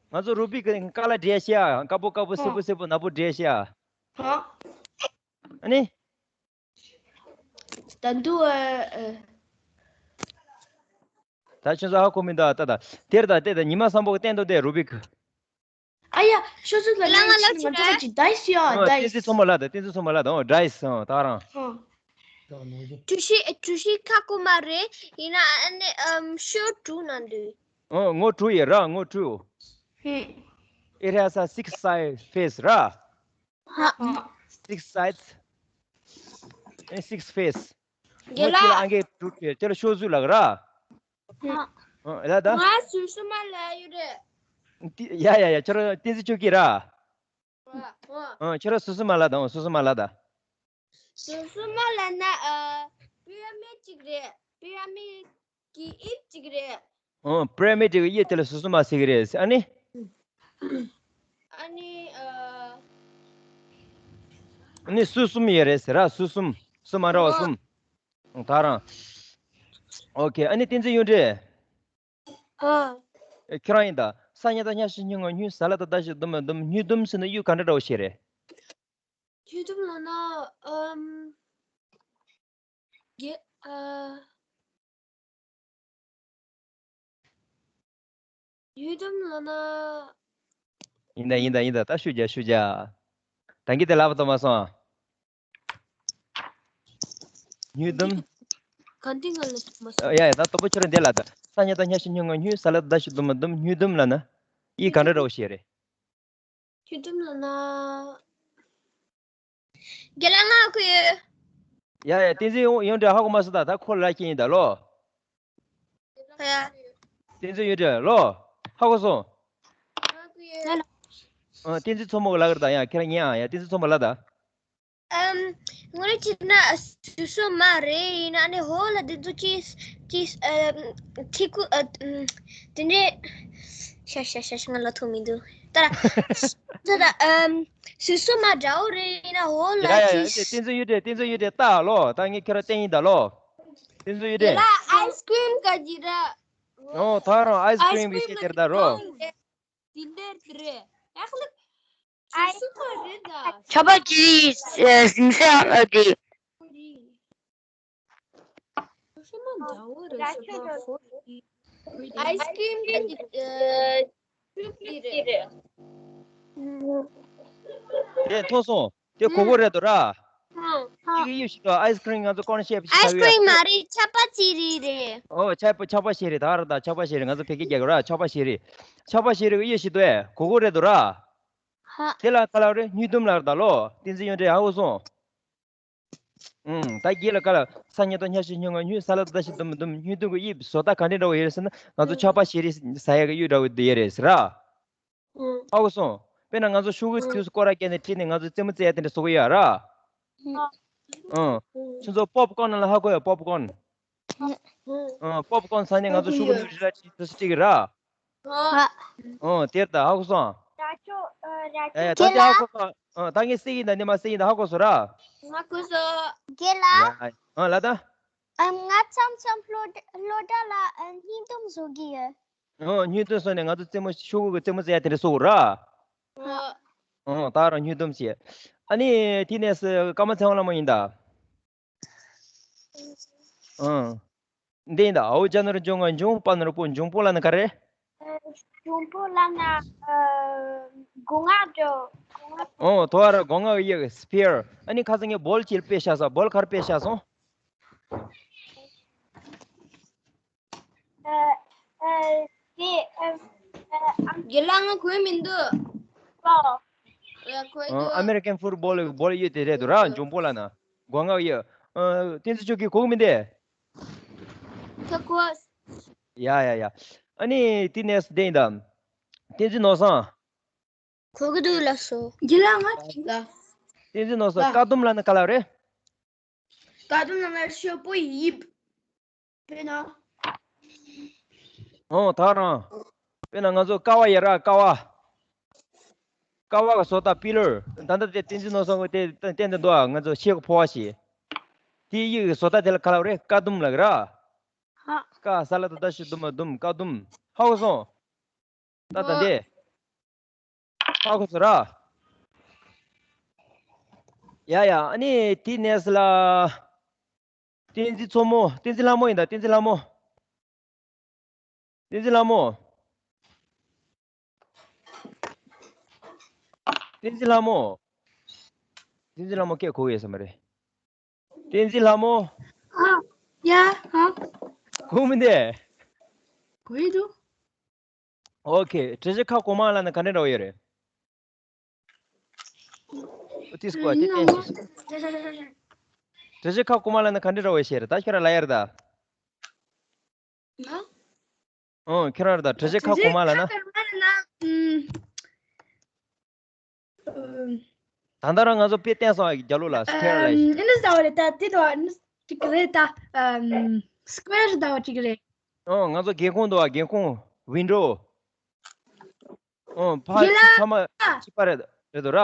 ང་ཚོ་རུ་བིག་གི་ཀ་ལ་འབྲས་ཤ། དཀར་པོ་དཀར་པོ། སེར་པོ་སེར་པོ། ནག་པོ་འབྲས་ཤ། ཧ། ཨ་ནི། ད་འདུག་ཨ། ཨ། ད་ཁྱོད་ཚོ་ཧ་གོ་མི་འདུག་ཨ། ད་ད་དེར་ད་དེ་ད་ཉི་མ་བཟང་པོ་གི་བསྟན་དོ་དེ་རུ་བིག་ཨ་ཡ། ཤོ་ཟུག་ལ་ལ་ང་ལ་ལ་ཆི་ང་ཚོ་རེད། ཅི་ད་ཡིས་ཡ། ཨ། ད་བསྟན་ཡིས། འཛིན་མཚོ་མོ་ལ་ད། བསྟན་འཛིན་མཚོ་མོ་ལ་ད། ཨོ། ད་ཡིས། ཨ། ད་རང་། ཨ། གྲུ་བཞི། གྲུ་བཞི་ཁ་ཁུག་མ་རེད། ཡིན་ན་ཨ་ནི། ཨམ། ཤོ་དྲུག་ན་འདུག་ཨོ། ངོ་དྲུག་ཡོད་ར། ངོ་དྲུག་ཧུམ། It has a six side face ར། ཧ། Six sides and six face། ངོ་དེ་ལ་ཨང་ཀི་དྲུག་ཡོད། དེ་ལ་ཤོ་ཟུག་ལབ་ར། ཧ། ཨོ། ལ་ད། ང་ཟུར་སུ་མ་ལ་ཡོད་རེད། ཡ་ཡ་ཡ། ཁྱོད་རང་བསྟན་འཛིན་ཆོས་སྐྱིད་ར། ཨ། ཁྱོད་རང་སུ་སུ་མ་ལ་ད། སུ་སུ་མ་ལ་ད། སུ་སུ་མ་ལ་ན། ཨ། པི་ར་མིད་ཅིག་རེད། པི་ར་མིད་ཀྱི་དབྱིབས་ཅིག་རེད། ཨོ། པི་ར་མིད་ཀྱི་དབྱིབས་དེ་ལ་སུ་སུ་མ་ཟེར་གི་རེད། ཨ་ནི། ཨ་ནི། ཨ། ཨ་ནི་སུ་གསུམ་ཡོད་རེད་ཟེར་ར། སུ་གསུམ། སུ་མ་འདྲ་བ་གསུམ། ད་རང་། ཨོ་ཁེ། ཨ་ནི་བསྟན་འཛིན་གཡུ་སྒྲོན། ཨ། ཨེ། ཁྱོད་རང་ཡིན་ད། ས་ཉ་བཏགས་སྙ་ཞབས་ཀྱུ་སྙུ་ང་སྙུ། ས་ལ་བཏགས་སྡ་ཞབས་ཀྱུ་བསྡོམས་པ་བསྡོམས། སྙུ་བསྡོམས་ཟེར་ན་གཡུ་ག་འདྲ་འདྲ་བོ་ཞིག་རེད། སྙུ་བསྡོམས་ལབ་ན། ཨམ། གེ། ཨ། སྙུ་བསྡོམས་ལབ་ན། ཡིན་ད་ཡིན་ད་ཡིན་ད། ད་ཤུ་རྒྱག་ཤུ་རྒྱག་ད་གིན་དེ་ལབ་པ་ད་མ་སོང་། སྙུ་བསྡོམས། ག་འདི་ང་ལ་མ་སོང་། ཡ་ཡ། ད་དང་པོ་ཁྱོད་རང་འདི་ལབ་ད། ས་ཉ་བཏགས་སྙ་ཞབས་ཀྱུ་སྙུ་ང་སྙུ། ས་ལ་བཏགས་སྡ་ཞབས་ཀྱུ་བསྡོམས་པ་བསྡོམས། སྙུ་བསྡོམས་ལབ་ན། ཡིག་ག་འདྲ་འདྲ་བོ་ཞིག་རེད། སྙུ་བསྡོམས་ལབ་ན། རྒན་ལགས་ང་ཁུ་ཡོད། ཡ་ཡ། བསྟན་འཛིན་གཡུ་སྒྲོན་ཧ་གོ་མ་སོང་། ད་ད་ཁོ་ལ་ཁྱེད་ཡིན་ད་ལོ། ཡ། བསྟན་འཛིན་གཡུ་སྒྲོན་ལོ། ཧ་གོ་སོང་། ང་ཁུ་ཡོད། ཨ། བསྟན་འཛིན་མཚོ་མོ་གི་ལབ་གི་རེད་ད། ཡ། ཁྱེད་རང་ཉན་ཨ། ཡ། བསྟན་འཛིན་མཚོ་མོ་ལབ་ད། ཨམ། ངོ་རེ་བྱས་ན་སོ་སོ་མ་རེད། ཡིན་ན་ནི་ཧོ་ལ་འདི་ཚོ་ཅིས་ཅིས། ཨམ། ཐི་ཀུ། ཨ། ཨམ། དེ་འདྲས། ཤ་ཤ་ཤ་ཤ། ང་ལ་ཐུག་མི་འདུག་ད་ར། ད་ར། ཨམ། སོ་སོ་མ་འདྲ་བོ་རེད། ཡིན་ན་ཧོ་ལ་ཡ་ཡ། ཅིས། བསྟན་འཛིན་གཡུ་སྒྲོན། བསྟན་འཛིན་གཡུ་སྒྲོན་ལྟ་ལོ། ད་ངས་ཁྱོད་རང་བསྟན་ཡིན་ད་ལོ། བསྟན་འཛིན་གཡུ་སྒྲོན། དེ་ལ་ཨའི་སི་ཀྲིམ་ག་ཅི་ར། ཨོ། ད་རང་ཨའི་སི་ཀྲིམ་གི་ཤེས་དེར་ད་རོ། དེ་འདྲ་དེ་རེད། ཨ་ཁ་ལག་ཨའི་སི་ཀྲིམ་རེད་ད། ཆ་པ་ཅི། ཨ། ཟིང་ས་ཨ་དེ། ཨའི་སི་ཀྲིམ་གི་ཨ་ཆུ་དེ་རེད། དེ་མཐོང་སོང་། དེ་གོ་གོ་རེད་དོ་ར། ཨ། གི་གཡུ་ཞིག་འདུག་ཨའི་སི་ཀི་རིམ་ང་ཚོ་ཀོན་ཤེབ་ཞིག་ཨའི་སི་ཀི་རིམ་མ་རེད། ཆག་པ་ཅི་རི་རེད། ཨོ་ཆག་པ་ཆག་པ་ཤེ་རི་ད་ར་ད་ཆག་པ་ཤེ་རི་ང་ཚོ་བོད་སྐད་རྒྱག་གི་ར་ཆག་པ་ཤེ་རི། ཆག་པ་ཤེ་རི་གི་གཡུ་ཞིག་འདུག་ཨེ་གོ་གོ་རེད་འདུག་ར། ཧ། དེ་ལ་ཁ་ལག་རེད་སྨྱུག་དུམ་ལ་ར་ད་ལོ་བསྟན་འཛིན་གཡུ་སྒྲོན་ཧ་གོ་སོང་། ཨུམ། ད་རྒྱལ་ལ་ཀ་ལ། ས་ཉ་ཏོ་ཉ་ཤི་སྨྱུག་ང་སྨྱུག་ས་ལ་ད་ཤི་དུམ་དུམ་སྨྱུག་དུམ་གི་དབྱིབས་བཟོ་ལྟ་ག་འདྲ་འདྲ་བོ་ཡོད་རེད་ཟེར་ན་ང་ཚོ་ཆག་པ་ཤེ་རི་ཟ་ཡ་གི་གཡུ་འདྲ་བོ་དེ་ཡོད་རེད་ཟེར་ར། ཧ་གོ་སོང་། དཔེར་ན་ང་ཚོ་ཤོག་གུ་དུས་སུ་སྐོར་ར་བརྒྱབ་ནས་བྲིས་ནས་ང་ཚོ་རྩེད་མོ་རྩེ་ཡ་དེ་འདྲ་བཟོ་གི་ཡོད་ར། ཨང་། ཁྱོད་ཚོ་པོབ་ཀོན་ལ་ཧ་གོ་ཡ་པོབ་ཀོན། ཨང་པོབ་ཀོན་ཟ་ནས་ང་ཚོ་ཤོག་གུ་ནང་རི་ལ་བྲིས་དུས་སུ་བྲིས་གི་ར། ཨོ། ཨོ་དེར་ད་ཧ་གོ་སོང་། ར་ཅོ་ཨ་ར་ཨེ་ཅོ། ད་དེ་ཧ་གོ་སོང་། ཨ་ད་ངས་ཟེར་གྱི་ཡིན་ད་ནི་མ་ཟེར་གྱི་ཡིན་ད་ཧ་གོ་སོང་ར། ང་གོ་སོང་། རྒན་ལགས། ཡ་ཨ་ལ་ད། ཨ་ང་མཚམས་མཚམས་སློབ་གྲྭ་སློབ་གྲྭ་ལ་ཨ་སྨྱུག་དུམ་བཟོ་གི་ཡོད། ཨོ་སྨྱུག་དུམ་བཟོས་ནས་ང་ཚོ་རྩེད་མོ་ཤོག་གུ་གི་རྩེད་མོ་རྩེ་ཡ་དེ་འདྲ་བཟོ་གོ་ར། ཨོ། ཨོ་ད་རང་སྨྱུག་དུམ་བྱས། ཨ་ནི་དེ་ནས་སྐར་མ་ཚེ་དབང་ལྷ་མོ་ཡིན་ད། ཨང་། འདི་ཡིན་ད་ཨའུ་ཅ་ནོར་འབྱུང་ང་འབྱུང་པ་ནོར་པོ་འབྱུང་པོ་ལ་ནི་ག་རེ། འབྱུང་པོ་ལ་ན་སྒོ་ང་འགྲོ། ཨོ་ཐོ་བ་ར་སྒོ་ང་གི་ཡིག་སི་ཕི་ཡར། ཨ་ནི་ཁ་སང་ངས་བོལ་ཅིག་དཔེ་བཞག་ས་བོལ་ག་རེ་དཔེ་བཞག་སོང་། ཨ་ཨ་དེ་ཨ་ཨ་རྒན་ལགས་ང་གོ་མི་འདུག་ཨོ། ཡ་གོ་ཨ་འདུག་ཨ་མེ་རི་ཀན་ཕུཊ་བོལ་གི་བོལ་ཡོད་དེ་རེད་འདུག་ར་འབྱུང་པོ་ལ་ན། སྒོ་ང་གི་ཡིག་ཨ་བསྟན་འཛིན་ཆོས་སྐྱིད་གོ་གི་མི་འདུག་ད་གོ་ཡ་ཡ་ཡ། ཨ་ནི་དེ་ནས་བསྟན་ད། བསྟན་འཛིན་ནོར་བཟང་། གོ་གི་འདུག་ལགས་སོ། རྒན་ལགས་ང་ལ། བསྟན་འཛིན་ནོར་བཟང་། ལ། བཀའ་དུམ་ལ་ནི་ག་ལ་རེད། བཀའ་དུམ་ལ་ན་ཤོག་བུ་དབྱིབས། དཔེར་ན། ཨོ་ད་རང་། དཔེར་ན་ང་ཚོ་ཀ་བ་ཡ་ར་ཀ་བ། ཀ་བ་གི་བཟོ་ལྟ་པི་ལར། ད་ལྟ་དེ་བསྟན་འཛིན་ནོར་བཟང་གི་དེ་བསྟན་དེ་འདུག་ང་ཚོ་ཤེལ་གི་ཕོ་བ་ཞིག་དེའི་ཡིག་གི་བཟོ་ལྟ་དེ་ལ་ག་ལ་རེད་བཀའ་དུམ་ལ་གི་ར། ཧ། ཀ་ས་ལ་ད་ད་ཤི་དུམ་མ་དུམ་བཀའ་དུམ། ཧ་གོ་སོང་། ད་ད་འདི། ཧ་གོ་སོང་ར། ཡ་ཡ་ཨ་ནི་དེ་ནས་ལ། བསྟན་འཛིན་མཚོ་མོ་བསྟན་འཛིན་ལྷ་མོ་ཡིན་ད་བསྟན་འཛིན་ལྷ་མོ། བསྟན་འཛིན་ལྷ་མོ། བསྟན་འཛིན་ལྷ་མོ། བསྟན་འཛིན་ལྷ་མོ་སྐད་གོ་ཡོད་ས་མ་རེད། བསྟན་འཛིན་ལྷ་མོ། ཨ། ཡ། ཧ། གོ་མི་འདུག་གོ་ཡི་འདུག་ཨོ་ཁེ། གྲུ་བཞི་ཁ་གོང་མ་ལ་ནི་ག་འདྲ་འདྲ་བོ་ཡོད་རེད། ཨོ་ཏིས་ཀོ་ཏི་ཏན་ཤི། གྲུ་བཞི་ཁ་གོང་མ་ལ་ནི་ག་འདྲ་འདྲ་བོ་ཡོད་ཤེས་རེད་ད་ཁྱོད་ར་ལ་ཡར་ད། ཨོ་ཁྱོད་ར་ད་གྲུ་བཞི་ཁ་གོང་མ་ལ་ན། ད་ལྟ་རང་ང་ཚོ་དཔེ་བསྟན་སོང་ཨ་རྒྱ་ལོ་ལ་ཁྱོད་ར་ལ་ཡིན། ཨིན་ཟ་བ་རེད་ད་དེ་དོ་ཨ་ནི་ཅིག་རེད་ད། སི་ཀུ་ཝེར་ཟ་བ་ཅིག་རེད། ཨོ་ང་ཚོ་སྒེའུ་ཁུང་འདུག་ཨ་སྒེའུ་ཁུང་ཝིན་ཌོ། ཨོ་ཕ་རྒན་ལགས། ཚང་མ་གཅིག་པ་རེད་རེད་འདུག་ར།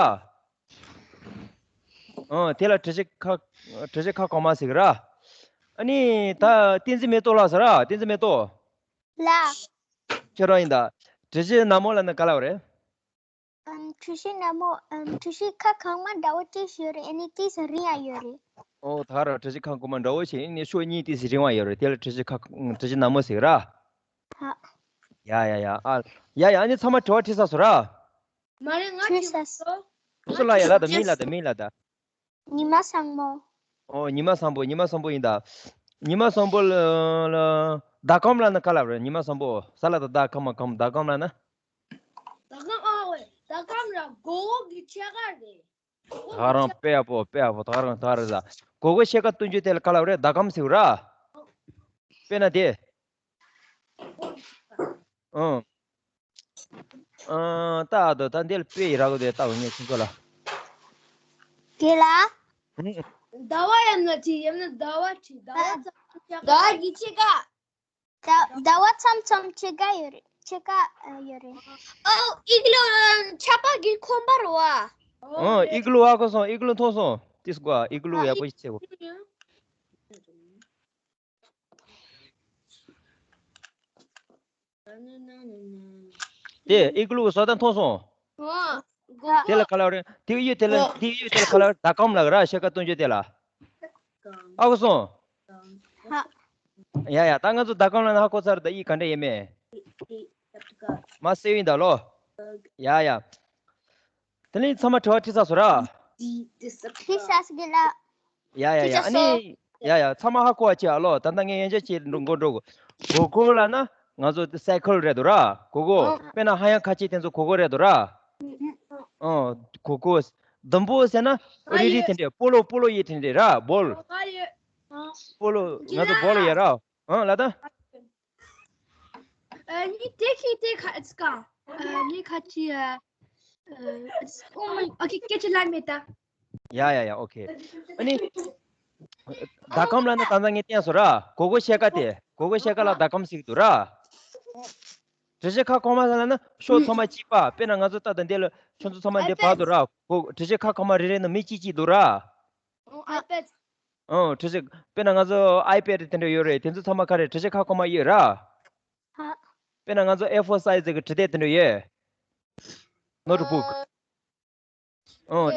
ཨོ་དེ་ལ་གྲུ་བཞི་ཁ་གྲུ་བཞི་ཁ་གོང་མ་ཟེར་གི་ར། ཨ་ནི་ད་བསྟན་འཛིན་མེ་ཏོག་ལགས་ཟེར་ར་བསྟན་འཛིན་མེ་ཏོག་ལ། ཁྱོད་རང་ཡིན་ད། གྲུ་བཞི་ནག་མོ་ལ་ནི་ག་ལ་བ་རེད། ཨམ་གྲུ་བཞི་ནག་མོ། ཨམ་གྲུ་བཞི་ཁ་གང་མ་འདྲ་བོ་ཅིག་ཡོད་རེད། ཨ་ནི་ཏིས་རིང་ཡ་ཡོད་རེད། ཨོ་ད་ར་གྲུ་བཞི་ཁ་གོང་མ་འདྲ་བོ་ཞིག་ཨ་ནི་ཤོག་གཉིས་ཏིས་རིང་བ་ཡོད་རེད། དེ་ལ་གྲུ་བཞི་ཁ་གྲུ་བཞི་ནག་མོ་ཟེར་གི་ར། ཧ། ཡ་ཡ་ཡ་ཨ། ཡ་ཡ་ཨ་ནི་ཚང་མ་དྲི་བ་དྲིས་ཚར་སོང་ར། མ་རེད་ང་དྲིས་དྲིས་ཚར་སོང་། སོ་ལ་ཡ་ལ་ད་མིང་ལ་ད་མིང་ལ་ད། ཉི་མ་བཟང་མོ། ཨོ་ཉི་མ་བཟང་པོ་ཉི་མ་བཟང་པོ་ཡིན་ད། ཉི་མ་བཟང་པོ་ལ་ལ་ཟླ་གམ་ལ་ནི་ག་ལ་བ་རེད། ཉི་མ་བཟང་པོ་ས་ལ་ད་ཟླ་གམ་མ་གམ་ཟླ་གམ་ལ་ན། ཟླ་གམ་ཨ་ཝེ་ཟླ་གམ་ར་མགོ་བོ་གི་ཕྱེད་ཀ་རེད། ད་རང་དཔེ་ཡག་པོ་དཔེ་ཡག་པོ་ད་རང་ད་རེད་ད། མགོ་བོ་ཕྱེད་ཀ་སྟོན་རྒྱུ་དེ་ལ་ག་ལ་བ་རེད། ཟླ་གམ་ཟེར་ར། དཔེར་ན་དེ། ཨང་། ཨང་། ད་ཨ་དོ་ད་འདི་ལ་དཔེ་ཡི་རག་དེ་ལྟ་བུ་ངས་ཁྱེད་ཚོ་ལ། དེ་ལ། ཨང་། ཟླ་བ་ཡམ་ན་ཅི་ཡམ་ན་ཟླ་བ་ཅི་ཟླ་བ་ཙམ་ཅི་ཟླ་བ་གི་ཕྱེད་ཀ་ཟླ་ཟླ་བ་མཚམས་མཚམས་ཕྱེད་ཀ་ཡོད་རེད། ཕྱེད་ཀ་ཨ་ཡོད་རེད། ཨོ་ཨི་གླུ་ཆགས་པ་གི་ཁོམ་པ་རེད་བ། ཨང་ཨི་གླུ་ཨ་ཁོ་སོང་ཨི་གླུ་མཐོང་སོང་། ཏིས་ཀོ་ཨི་གླུ་ཡག་པོ་ཞིག་བྱེད་དགོས། དེ་ཨི་གླུ་བཟོ་ལྟ་མཐོང་སོང་། ཨོ། དེ་ལ་ག་ལ་རེད། དེ་གཡུ་དེ་ལ་དེ་གཡུ་དེ་ལ་ག་ལ་རེད། ཟླ་གམ་ལ་ར་ཕྱེད་ཀ་སྟོན་རྒྱུ་དེ་ལ། ཨ་ཁུ་སོང་། ཡ་ཡ་ད་ང་ཚོ་ཟླ་གམ་ལ་ན་ཧ་གོ་ཚར་ད་ཡིག་ག་འདྲ་ཡིན་མེད། མ་སེ་ཡིན་ད་ལོ། ཡ་ཡ། དེ་ལས་ཚང་མ་དྲི་བ་དྲིས་ཚར་སོང་ར། དྲིས་ཚར་སོང་གི་ལ། ཡ་ཡ་ཡ། ཨ་ནི་ཡ་ཡ། ཚང་མ་ཧ་གོ་བ་བྱེད་ཨ་ལོ། ད་ལྟ་ངས་ཡན་ཆད་ཅིག་འགྲོ་འགོ་འགྲོ་གོ། གོ་གོ་ལབ་ན་ང་ཚོ་སའི་ཀལ་རེད་འདུག་ར། གོ་གོ། དཔེར་ན་ཧ་ཡང་ཁ་ཆེ་དེ་ཚོ་གོ་གོ་རེད་འདུག་ར། ཨོ། གོ་གོ། ཟླུམ་པོ་ཟེར་ན་རི་རི་དེ་འདྲས། སྤོ་ལོ། སྤོ་ལོ་ཡི་དེ་འདྲས་ར། བོལ། སྤོ་ལོ། ང་ཚོ་བོལ་ཡ་ར། ཨང་། ལ་ད། ཨ་ནི་དེ་ཁི་དེ་ཁ་ཨ་ཙི་ཀ་ཨ་ནི་ཁ་ཅི་ཨ་ཨ་ཨོ་ཁེ། སྐད་ཆ་ལ་མེད་ད། ཡ་ཡ་ཡ། ཨོ་ཁེ། ཨ་ནི་ཟླ་གམ་ལབ་ན་ད་ལྟ་ངས་བསྟན་སོང་ར། གོ་གོ་ཤེལ་ཀ་དེ། གོ་གོ་ཤེལ་ཀ་ལ་ཟླ་གམ་ཟེར་གི་འདུག་ར། འགྲེལ་བཤད་ཁ་གོང་མ་ལབ་ན་ཕྱོགས་ཚང་མ་གཅིག་པ། དཔེར་ན་ང་ཚོ་ད་ལྟ་འདི་ལ་ཁྱོད་ཚོ་ཚང་མ་འདི་བར་དུ་ར། གོ། འགྲེལ་བཤད་ཁ་གོང་མ་རེ་རེ་ནང་མི་གཅིག་གཅིག་འདུག་ར། ཨོ་ཨའི་པེད། ཨོ་འགྲེལ་བཤད། དཔེར་ན་ང་ཚོ་ཨའི་པེད་དེ་འདྲ་ཡོད་རེད། དེ་ཚོ་ཚང་མ་ག་རེ། འགྲེལ་བཤད་ཁ་གོང་མ་ཡོད་ར། ཧ། དཔེར་ན་ང་ཚོ་ཨེ་ཕོར་སའི་ཛི་གི་འབྲི་དེབ་དེ་འདྲ་ཡོད། ནོ་ཊི་བུག་ཨ། ཨོ།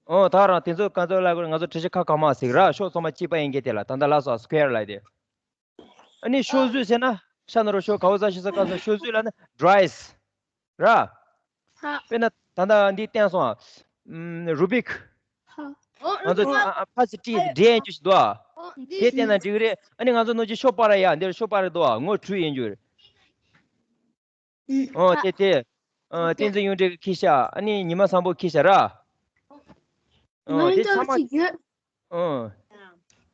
ཨོ་ད་རང་དེ་ཚོ་ག་ཚོད་ལབ་དགོས་རེད། ང་ཚོ་འགྲེལ་བཤད་ཁ་གོང་མ་ཟེར་གི་ར། ཕྱོགས་ཚང་མ་གཅིག་པ་ཡིན་གྱི། དེ་ལ་ད་ལྟ་ལབ་སོང་སི་ཀུ་ཝེར་ལབ་དེ། ཨ་ནི་ཤོག་ཨ། ཟུར་ཟེར་ན་ཤ་ན་རོ་ཤོ་ག་བོ་ས་ཤི་ས་ག་ས། ཤོག་ཟུར་ལབ་ན་ཌི་རའི་ཟེར་ར། ཧ། དཔེར་ན་ད་ལྟ་འདི་བསྟན་སོང་ཨ། ཨམ། རུ་བིག་ཧ། ཨོ་ཨ། ང་ཚོ་རུ་བིག་ཨ། ཨ། ཕ་སི་ཊི་འདྲེ་ཡན་ཅུ་ཞིག་འདུག་ཨ། ཨོ་འདི་དེ་བསྟན་ན་འགྲིག་གི་རེད། ཨ་ནི་ང་ཚོ་ནོ་ཅི་ཤོ་པ་ར་ཡ། འདིར་ཤོ་པ་ར་འདུག་ཨ། ངོ་དྲུག་ཡན་ཅུ་རེད། ཨོ་དེ་དེ། ཨ། བསྟན་འཛིན་གཡུང་སྒྲོན་གྱིས་ཤ། ཨ་ནི་ཉི་མ་བཟང་པོ་གྱིས་ཤ་ར། ཨོ་དེ་ཚང་མ། ཨོ།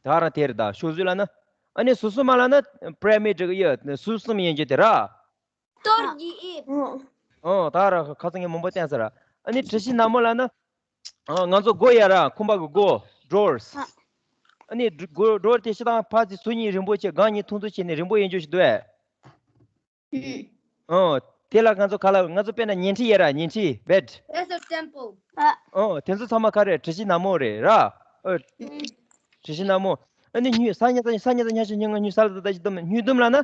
ད་རང་དེ་རེད་ད། ཤོག་ཟུར་ལབ་ན། ཨ་ནི་ཟུར་གསུམ་མ་ལབ་ན་པི་ར་མིཌ་གི་ཡོད། ཟུར་གསུམ་ཡན་ཆད་དེ་ར། གཏོར་གྱི་དབྱིབས། ཨོ་ད་ར་ཁ་སང་ངས་མང་པོ་བསྟན་ཚར་ར། ཨ་ནི་གྲུ་བཞི་ནག་མོ་ལབ་ན། ཨ། ང་ཚོ་སྒོ་ཡ་ར། ཁང་པ་གི་སྒོ། ཌོར་སི། ཨ་ནི་སྒོ། ཌོར་སི་དེ་ཤི་དང་ཕར་ཚུར་གཉིས་རིང་པོ་བྱས། སྒང་གཉིས་ཐུང་ཐུང་བྱས་ནས་རིང་པོ་ཡན་ཆད་ཞིག་འདུག་ཨེ། ཨོ། དེ་ལ་ང་ཚོ་ག་ལབ། ང་ཚོ་དཔེར་ན་ཉལ་ཁྲི་ཡོད་ར། ཉལ་ཁྲི། བེཌ། That's a temple. ཨོ་དེ་ཚོ་ཚང་མ་ག་རེ། གྲུ་བཞི་ནག་མོ་རེད་ར། ཨོ། གྲུ་བཞི་ནག་མོ། ཨ་ནི་སྨྱུག་ས་ཉ་ཚ་ས་ཉ་ཚ་ཉ་ཤ་ཉ་ང་སྨྱུག་ས་ལ་ད་ད་ཅི་དུམ། སྨྱུག་དུམ་ལབ་ན།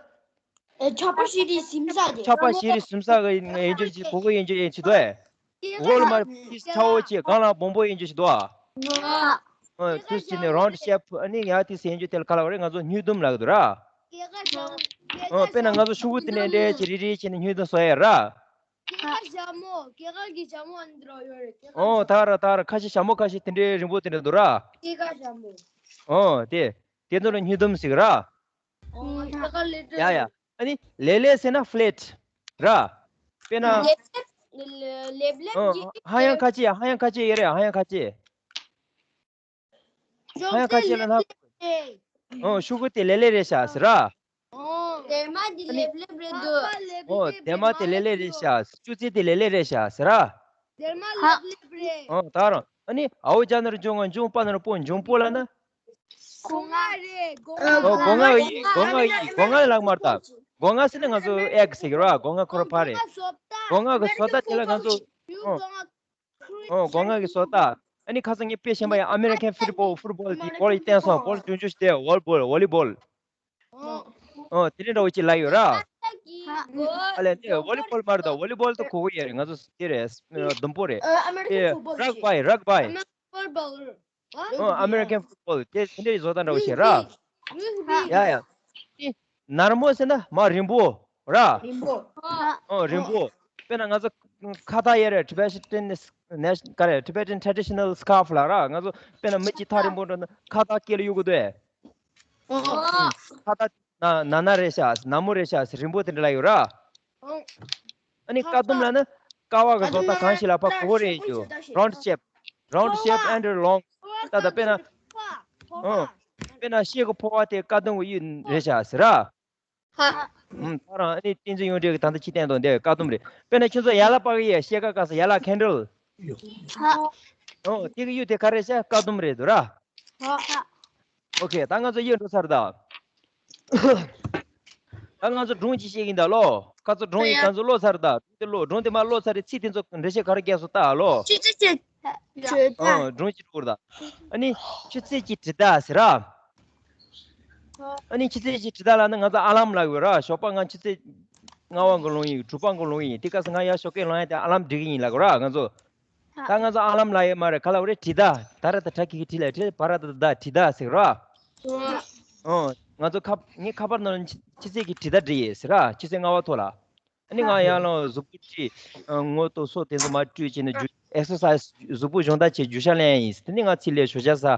ཨེ། ཆག་པ་བཞི་རིས་ཟིམ་ས་དེ། ཆག་པ་བཞི་རིས་ཟིམ་ས་གི་ཡན་ཆད་ཅིག་གོ་གོ་ཡན་ཆད་ཡན་ཆད་དོ་ཨེ། ཝོལ་མར་ཊི་ཆ་བོ་ཅིག་སྒང་ལ་སྦོམ་པོ་ཡན་ཆད་ཞིག་འདུག་ཨ། ཨ། དུས་ཅི་ནས་རའུན་ཌི་ཤེབ། ཨ་ནི་ཡ་དེ་ཟེར་ཡན་ཆད་དེ་ལ་ག་ལབ་རེད། ང་ཚོ་སྨྱུག་དུམ་ལབ་གི་འདུག་ར། ཨོ་དཔེར་ན་ང་ཚོ་ཤོག་གུ་དེ་འདྲ་འདྲ་ཅིག་རིལ་རིལ་བྱས་ནས་སྨྱུག་དུམ་བཟོ་ཡ་ར། སྐྱེས་སྐར་ཞྭ་མོ། སྐྱེས་སྐར་གྱི་ཞྭ་མོ་ཨ་འདི་རུ་ཡོད་རེད། སྐྱེས་སྐར་ཨོ་ད་ར་ད་ར། ཁ་ཤས་ཞྭ་མོ་ཁ་ཤས་དེ་འདྲའི་རིང་པོ་དེ་འདྲ་འདུག་ར། སྐྱེས་སྐར་ཞྭ་མོ། ཨོ་དེ། དེ་ཚོ་ལ་སྨྱུག་དུམ་ཟེར་གི་ར། ཨོ་སྐྱེས་སྐར་ལེབ་ལེབ། ཡ་ཡ། ཨ་ནི་ལེབ་ལེབ་ཟེར་ན་ཕ་ལེཊ་ར། དཔེར་ན། ལེབ་ལེབ། ལེབ་ལེབ། ཨོ་ཧ་ཡང་ཁ་ཆེ། ཧ་ཡང་ཁ་ཆེ་ཡོད་རེད། ཧ་ཡང་ཁ་ཆེ། ཧ་ཡང་ཁ་ཆེ་ལབ་ན། ཨོ་ཤོག་གུ་དེ་ལེབ་ལེབ་རེད་ཤག་ཟེར་ར། ཨོ་དེ་མ་དེ་ལེབ་ལེབ་རེད་ཤག། ཨོ་དེ་མ་དེ་ལེབ་ལེབ་རེད་ཤག། ཅོག་ཙེ་དེ་ལེབ་ལེབ་རེད་ཤག་ཟེར་ར། དེ་མ་ལེབ་ལེབ་རེད། ཨོ་ད་རང་། ཨ་ནི་འ་འོག་ཇ་ན་རོ་འཇུ་ང་འཇུ་པ་ན་རོ་པོ། འཇུ་པོ་ལབ་ན། སྒོ་ང་རེད། སྒོ་ང་། ཨོ་སྒོ་ང་ཡིན། སྒོ་ང་ཡིན། སྒོ་ང་ལབ་མ་རེད་ད། སྒོ་ང་ཟེར་ན་ང་ཚོ་ཨེག་ཟེར་གི་ར། སྒོ་ང་ཁོ་ར་ཕ་རེད། སྒོ་ང་གི་བཟོ་ལྟ་དེ་ལ་ང་ཚོ། ཨོ། ཨོ་སྒོ་ང་གི་བཟོ་ལྟ། ཨ་ནི་ཁ་སང་ངས་དཔེ་ཤེས་པ་ཡང་ཨ་མེ་རི་ཀན་ཕུཊ་བོལ། ཕུཊ་བོལ་དེ་བོལ་ཡི་བསྟན་སོང་། བོལ་ཆུང་ཆུང་ཞིག་དེ་ཝོལ་བོལ། ཝོ་ལི་བོལ། ཨོ་དེ་འདྲ་འདྲ་བོ་ཅིག་ལབ་ཡོད་ར། ཨ་ལས་ནི་ཝོ་ལི་བོལ་མ་རེད་ད། ཝོ་ལི་བོལ་དེ་གོ་གི་ཡོད་རེད། ང་ཚོ་དེ་རེད། ཟླུམ་པོ་རེད། དེ་རག་བའི། རག་བའི། ཨོ་ཨ་མེ་རི་ཀན་ཕུཊ་བོལ་དེ་དེ་འདྲའི་བཟོ་ལྟ་འདྲ་བོ་ཞིག་ར། ཡ་ཡ། ནར་མོ་ཟེར་ན་མར་རིང་པོ་ར། རིང་པོ། ཨོ་རིང་པོ། དཔེར་ན་ང་ཚོ་ཁ་བཏགས་ཡོད་རེད། Tibetan Nation། ག་རེ། Tibetan traditional scarf ལབ་ར། ང་ཚོ་དཔེར་ན་མི་གཅིག་ཐག་རིང་པོ་འགྲོ་ན་ཁ་བཏགས་སྐེ་ལ་གཡུག་གི་འདུག་ཨེ། ཨོ། ཁ་བཏགས་ན་ན་ན་རེད་ཤག། ནར་མོ་རེད་ཤག། རིང་པོ་དེ་འདྲ་ལབ་ཡོད་ར། ཨ་ནི་ཀ་དུམ་ལབ་ན་ཀ་བ་གི་བཟོ་ལྟ་གང་ཞིག་ལ་ཕར་གོ་རེད་ཡོད། Round shape། Round shape and long། ད་ལྟ་དཔེར་ན། ཨོ། དཔེར་ན་ཤེལ་གྱི་ཕོར་པ་དེ་ཀ་དུམ་གྱི་དབྱིབས་རེད་ཤག་ཟེར་ར། ཧ། ཨུམ། ད་རང་ཨ་ནི་བསྟན་འཛིན་གཡུང་སྒྲོན་གྱིས་ད་ལྟ་ཅི་བསྟན་འདུག་འདི་ཀ་དུམ་རེད། དཔེར་ན་ཁྱོད་ཚོ་ཡ་ལ་པ་གི་ཡ། ཤེལ་ཀ་ཀ་ས་ཡ་ལ། ཁེན་ཌལ། ཧ། ཨོ་དེ་གི་དབྱིབས་དེ་ག་རེ་ཤག། ཀ་དུམ་རེད་འདུག་ར། ཧ། ཨོ་ཁེ། ད་ང་ཚོ་ཡིག་འགྲོ་ཚར་ད། ད་ང་ཚོ་སྒྲུང་ཅིག་བཤད་ཀྱིན་ད་ལོ། ཁ་ཚོ་སྒྲུང་ཡིག་ག་ཚོད་ཀློག་ཚར་ད། སྒྲུང་དེ་ཀློག། སྒྲུང་དེ་མར་ཀློག་ཚར་རེད། ཚིག་དེ་ཚོ་འགྲེལ་བཤད་ག་རེ་རྒྱག་སོང་ལྟ་ཨ་ལོ། ཆུ་ཚོད་ཅིག་དྲི་ད། ཨོ་སྒྲུང་ཅིག་འགྲོ་ད། ཨ་ནི་ཆུ་ཚོད་ཅིག་དྲི་ད་ཟེར་ར། ཨ་ནི་ཆུ་ཚོད་ཅིག་དྲི་ད་ལབ་ན་ང་ཚོ་ཨ་ལམ་ལབ་དགོས་ར། ཞོགས་པ་ང་ཆུ་ཚོད་ལྔ་པ་གི་ལོང་ཡིན། དྲུག་པ་གི་ལོང་ཡིན། དེ་སྐབས་སུ་ང་ཡར་ཞོགས་ཀས་ལོང་ཡ་དེ་ཨ་ལམ་སྒྲིག་གི་ཡིན་ལབ་དགོས་ར་ང་ཚོ། ད་ང་ཚོ་ཨ་ལམ་ལབ་ཡོད་མ་རེད། ག་ལབ་རེད། དྲི་ད། ད་ར་ད་དྲ་གི་གི་དྲི་ལ་དྲི། བ་ར་ད་ད་དྲི་ད་ཟེར་ར། ཨོ། ང་ཚོ་ཁ། ངའི་ཁ་པར་ནང་ལ་ཆུ་ཚོད་ཀྱི་དྲི་ད་བྲིས་ཡོད་ཟེར་ར། ཆུ་ཚོད་ལྔ་པ་ཐོག་ལ། ཨ་ནི་ང་ཡང་ལ་གཟུགས་པོ་བཀྲུས། ངོ་ཏོ་སོ་དེ་ཚོ་མར་བཀྲུས་བྱས་ནས་རྒྱུ། ཨེག་སར་སའི་ཛི། གཟུགས་པོ་སྦྱོང་བརྡར་བྱས། རྒྱུ་ཤ་ལེན་ཡིན། དེ་ནས་ང་ཚིག་ལས་ཞོགས་ཇ་ཟ།